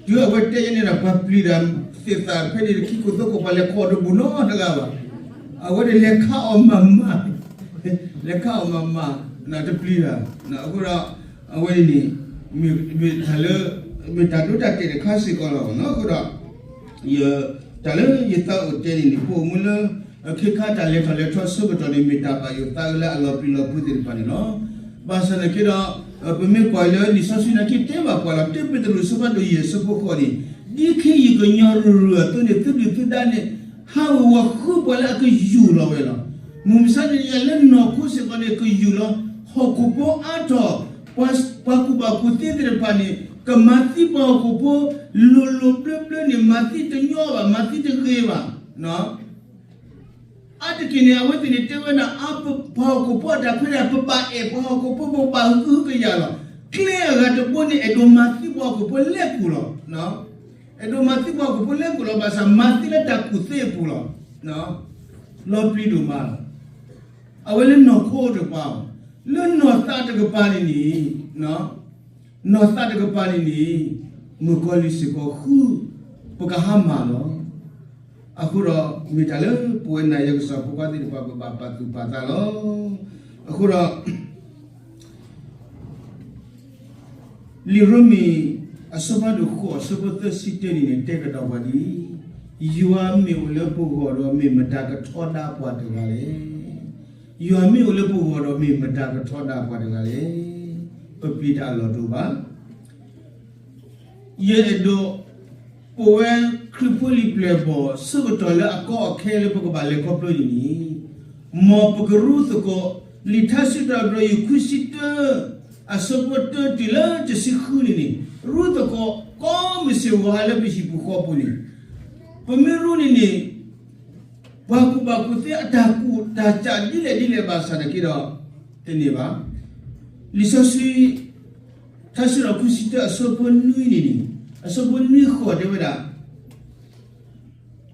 တုၤအဝဲတဲယဲန့ၣ်ဒီး ပှၤပျံၤတၢ်သ့ၣ်သးဖဲန့ၣ်တခံခိၣ်သၢခိၣ် ပှၤလဲၤခီအီၣ်တဘူၣ်နီတဂၤဘၣ်. အဝဲန့ၣ်လဲၤခးအီၣ်မၤမၤ, လဲၤခးအီၣ်မၤမၤ, တပျံၤတၢ်, အဃိဒီး အဝဲန့ၣ်န့ၣ် မ့ၢ်တၢ်လၢ မ့ၢ်တၢ်ဒိတၢ်တဲာ်တခါစ့ၢ်ကီးလီၤ. အဃိဒီး တၢ်လၢယသးအိၣ်တဲန့ၣ်န့ၣ် ပအိၣ်မူလၢ ခ့ခါတၢ်လဲၤထီၣ်လဲၤထီဆၢကတီၢ်န့ၣ် မ့ၢ်တၢ်ဘၣ်ယိၣ်သးအုးလၢအလီၤပျံၤလီၤဖုးသ့ၣ်တဖၣ်န့ၣ်လီၤ. ဘၣ်ဆၣ်သနာ်က့ဒီး ပမ့ၢ်ကွၢ်လၢလံာ်စီဆှံနာ်က့တဲဘၣ်ပှၤလီၤ. တၢပ့းတရူးအဆၢဖးဒိၣ်ယဲၢ်အဆၢဖိဃိးန့ၣ် ဒ်ခ့ယုၢ်ကညီရူၤရူၤအသိးန့ၣ် သုဒုၣ်သုဒါန့ၣ် ဟးဝ့ၤဝီၤဃုပှၤလၢအကယူၢ်လီၤဝဲလီၤ. မုၢ်မဆါတနံၤညါလၢနီၢ်ခိစ့ၢ်ကီးန့ၣ် ကယူၢ်လီၤ, ဟီၣ်ခိၣ်ဖိအါထီၣ်, ပှၤကူၣ်ဘၣ်ကူၣ်သ့သ့ၣ်တဖၣ်န့ၣ် ကမၤသံပှၤဟီၣ်ခိၣ်ဖိ လိၤလိၤဘျၢဘျၢန့ၣ် မၤသံတညီဘၣ်, မၤသံတဂ့ၤဘၣ်. အါတက့ၢ်န့ၣ် အဝဲသ့ၣ်န့ၣ်တဲဝဲဒၣ် ပှၤဟီၣ်ခိၣ်ဖိအတၢ်ခွဲးတၢ်ယာ် ပဘၣ်အဲၣ်ပှၤဟီၣ်ခိၣ်ဖိ ပဘၣ်ဟုကယာ်လီၤ. ကျဲအဂၤတဘိန့ၣ် အဲၣ်ဒိးမၤသံပှၤဟီၣ်ခိၣ်ဖိလဲၤကူၣ်လီၤ. အဲၣ်ဒိးမၤသံပှၤဟီၣ်ခိၣ်ဖိလဲၤကူၣ်လီၤ ဘၣ်ဆၣ် မၤသံလၢတၢ်ကူၣ်သ့အပူၤလီၤ. လီၤပျံၤဒိၣ်မးလီၤ. အဝဲလၢနီၢ်ခိတကပၤ, လၢနီၢ်သးတကပၤန့ၣ်န့ၣ်, နီၢ်သးတကပၤန့ၣ်န့ၣ်, မုၣ်ကီၤလံၢ်စ့ၢ်ကီးဃု, ပကဟါမၢ်လီၤ. အဃိဒီး မ့ၢ်တၢ်လၢပဝဲနၤယဲကစၢ်ဖိခွါသ့ၣ်တဖၣ် ပဘၣ်ပာ်သူၣ်ပာ်သးလီၤ. အဃိဒီး လံာ်ရိမ့ၤ အဆၢဖးဒိၣ်ဃိး အဆၢဖိသၢဆံတၢန့ၣ်န့ၣ် တဲကဒီးပှၤဒ်အံၤ, ယွၤမ့ၢ်အိၣ်လၢပဂီၢ်ဒီး မ့ၢ်မတၤကထီဒါပှၤတဂၤလဲၣ်. ယွၤမ့ၢ်အိၣ်လၢပဂီၢ်ဒီး မ့ၢ်မတၤကထီဒါပှၤတဂၤလဲၣ်. ပပျံၤတၢ်အလီၢ်တအိၣ်ဘၣ်. ယအဲၣ်ဒိး ပဝဲခရံာ်ဖိလံာ်ပျဲၢ်ဘီၣ် ဆၢကတီၢ်လၢအကီအခဲလၢပကဘၣ်လဲၤခီဖျိအံၤန့ၣ်, မ်ပကရူသကိး လံာ်ထါစံးထီၣ်ပတြၢၤ ယုၢ်ခွံဆံတၢ အဆၢဖိတၢတုၤလၢတဆံဃုန့ၣ်န့ၣ်, ရူသကိး ကိးမုၢ်ဆ့ၣ်ဂီၤဟါလၢပဟံၣ်ပူၤဃီပူၤန့ၣ်, ပမ့ၢ်ရူန့ၣ်န့ၣ် ပှၤကူၣ်ဘၣ်ကူၣ်သ့အတၢ်ကူၣ်တၢ်ကးဒ်လဲၣ်ဒ်လဲၣ်ဘၣ်ဆၣ်သနာ်က့ဒီး တန့ၢ်ဘၣ်. လံာ်စီဆှံ ထါစံးထီၣ်ခွံဆံတၢ အဆၢဖိနွံန့ၣ်န့ၣ်, အဆၢဖိနွံဃိးတဲဝဲဒၣ်,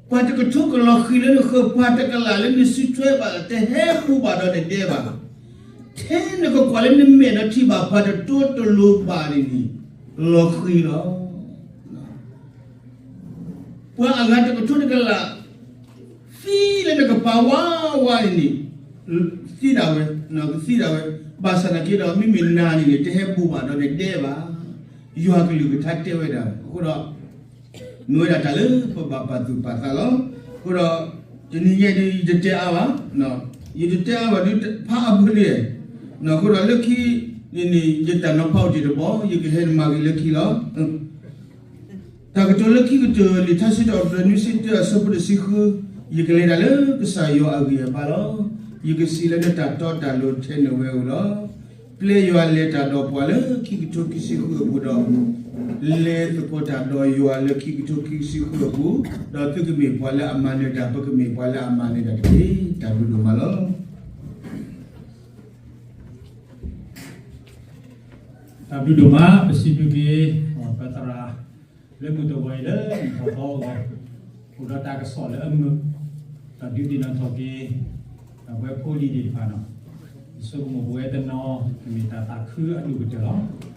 ပှၤတကထိကလီၤဃံၤလၢနဃၢၤ, ပှၤတကလးလၢနစုထွဲဘၣ် တဟဲဘူးဘၣ်ဒီးနဒဲဘၣ်. ထဲနကကွၢ်လၢနမဲာ်ဒီးထံၣ်ဘၣ် ပှၤတတိတလိၤဘၣ်န့ၣ်န့ၣ် လီၤဃံၤလီၤ. ပှၤအဂၤတကထိတကလး သံလၢနကပၤဝါဝါန့ၣ်န့ၣ် သံဒၣ်ဝဲ, ကသံဒၣ်ဝဲ, ဘၣ်ဆၣ်သနာ်က့ဒီး မ့မ့ၢ်နၤန့ၣ်န့ၣ် တဟဲဘူးဘၣ်ဒီးနဒဲဘၣ်. ယွၤကလုၢ်ကထါတဲဝဲဒၣ်. အဃိဒီး မ့ၢ်ဝဲဒၣ်တၢ်လၢပဘၣ်ပာ်သူၣ်ပာ်သးလီၤ. အဃိဒီး တနံၤညါဒ်ယတတဲအါဘၣ်, ယတတဲအါဘၣ်ဒ် ဖးအါဖဲလဲၣ်. အဃိဒီးလၢခံန့ၣ်န့ၣ် ယတၢ်နီၤဖးအိၣ်တ့ၢ်တဘီ ယကဟဲမၤဂ့ၤလၢခံလီၤ. တၢ်ကတိၤလၢခံကတၢၢ် လံာ်ထါစံးထီၣ်ပတြၢၤ နွံဆံတၢ အဆၢဖိတဆံဃု, ယကလဲၤတၢ်လၢကစၢ်ယွၤအဂံၢ်အဘါလီၤ. ယကစံးလၢနတၢ်တီတၢ်လိၤထဲနုာ်ဝဲဧိၤလီၤ. ပျဲယွၤလဲၤတၢ်ဒီးပှၤလၢခံကထိခံဆံဃုအပူၤဒီး, လဲၤသကိးတၢ်ဒီးယွၤလၢခံကထိခံဆံဃုအပူၤ, ဒီးသုကမ့ၢ်ပှၤလၢအမၤနၢၤတၢ်, ပကမ့ၢ်ပှၤလၢအမၤနၢၤတၢ်တက့ၢ်. တၢ်ဘျုးဒိၣ်မးလီၤ. တၢ်ဘျုးဒိၣ်မး ပစံးဘျုးက့ၤ ပသရၣ် လၢမုၢ်တဂီၤအံၤလၢနထီၣ်သီအဂီၢ်, အိၣ်ဒီးတၢ်ကစီၣ်လၢအမုာ်, ဒီးဒုးသ့ၣ်နီၣ်ထီၣ်က့ၤ ဒီးပဝဲဖိလံၤသ့ၣ်တဖၣ်န့ၣ်, ယဆိကမိၣ်ပဝဲတနီၤ ကမ့ၢ်တၢ်သးခုအဒိၣ်ကတၢၢ်လီၤ.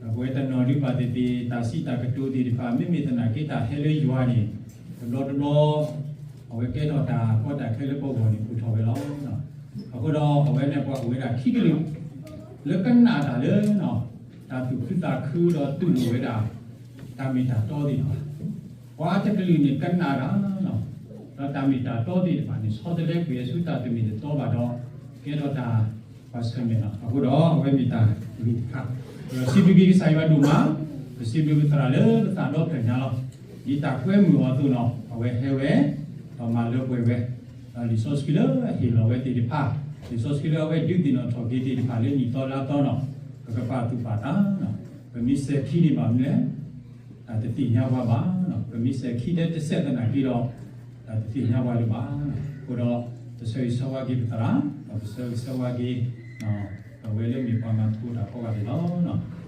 ဒီးပဝဲတနီၤဒုးဘၣ်သ့ၣ်သ့ၣ် တၢ်စံးတၢ်ကတိၤသ့ၣ်တဖၣ် မ့မ့ၢ်သနာ်က့တၢ်ဟဲလၢယွၤန့ၣ်, တဘျီတဘျီ အဝဲကဲထီၣ်တၢ်ကီတၢ်ခဲလၢပဂီၢ်န့ၣ် အိၣ်ထီၣ်ဝဲလီၤ. အဃိဒီး အဝဲန့ၣ်ပှၤအိၣ်ဝဲဒၣ်ခံကလုာ် လၢကနၣ်တၢ်လၢ တၢ်သူၣ်ခုသးခုဒီးတူၢ်လိာ်ဝဲဒၣ် တၢ်မ့ၢ်တၢ်တီသ့ၣ်တဖၣ်, ပှၤတကလုာ်န့ၣ်ကနၣ်တၢ်လီၤ. ဒီးတၢ်မ့ၢ်တၢ်တီသ့ၣ်တဖၣ်န့ၣ် ဆီတလဲကွံာ်အဆူတၢ်တမ့ၢ်တတီဘၣ်ဒီး ကဲထီၣ်တၢ်ကွၢ်ဆၢၣ်မဲာ်လီၤ. အဃိဒီး အဝဲမ့ၢ်တၢ်ဂ့ၤတခါ, ဒီးစံးဘျုးက့ၤကစၢ်ယွၤဒိၣ်မး, ပစံးဘျုးပသရၣ်လၢပသးဒီဖျၢၣ်ညါလီၤ. ဒ်တၢ်ကွဲမုာ်အီၤအသိးန့ၣ် အဝဲဟဲဝဲ, ဒီးမၤလၢပှဲၤဝဲ, ဒီးလံာ်စီဆှံလၢအဟ့ၣ်လီၤဝဲသ့ၣ်တဖၣ်, လံာ်စီဆှံလၢအဝဲဒုးသ့ၣ်နီၣ်ထီၣ်က့ၤသ့ၣ်တဖၣ်လၢနံၣ်သီလါသီန့ၣ်, ပကပာ်သူၣ်ပာ်သး, ပမ့ၢ်စဲၤခံန့ၣ်ဘၣ်မနုၤလဲၣ်, တၢ်တသ့ၣ်ညါပှၤဘၣ်, ပမ့ၢ်စဲၤခံထဲတစဲးသနာ်က့ဒီး တၢ်တသ့ၣ်ညါပှၤလၢၤဘၣ်. အဃိဒီး ပဆၢဂ့ၤဆၢဝါက့ၤပသရၣ်, ဒီးပဆၢဂ့ၤဆၢဝါက့ၤ အဝဲလၢမ့ၢ်ပှၤမၤသကိးတၢ်ကိးဂၤဒဲးလီၤ.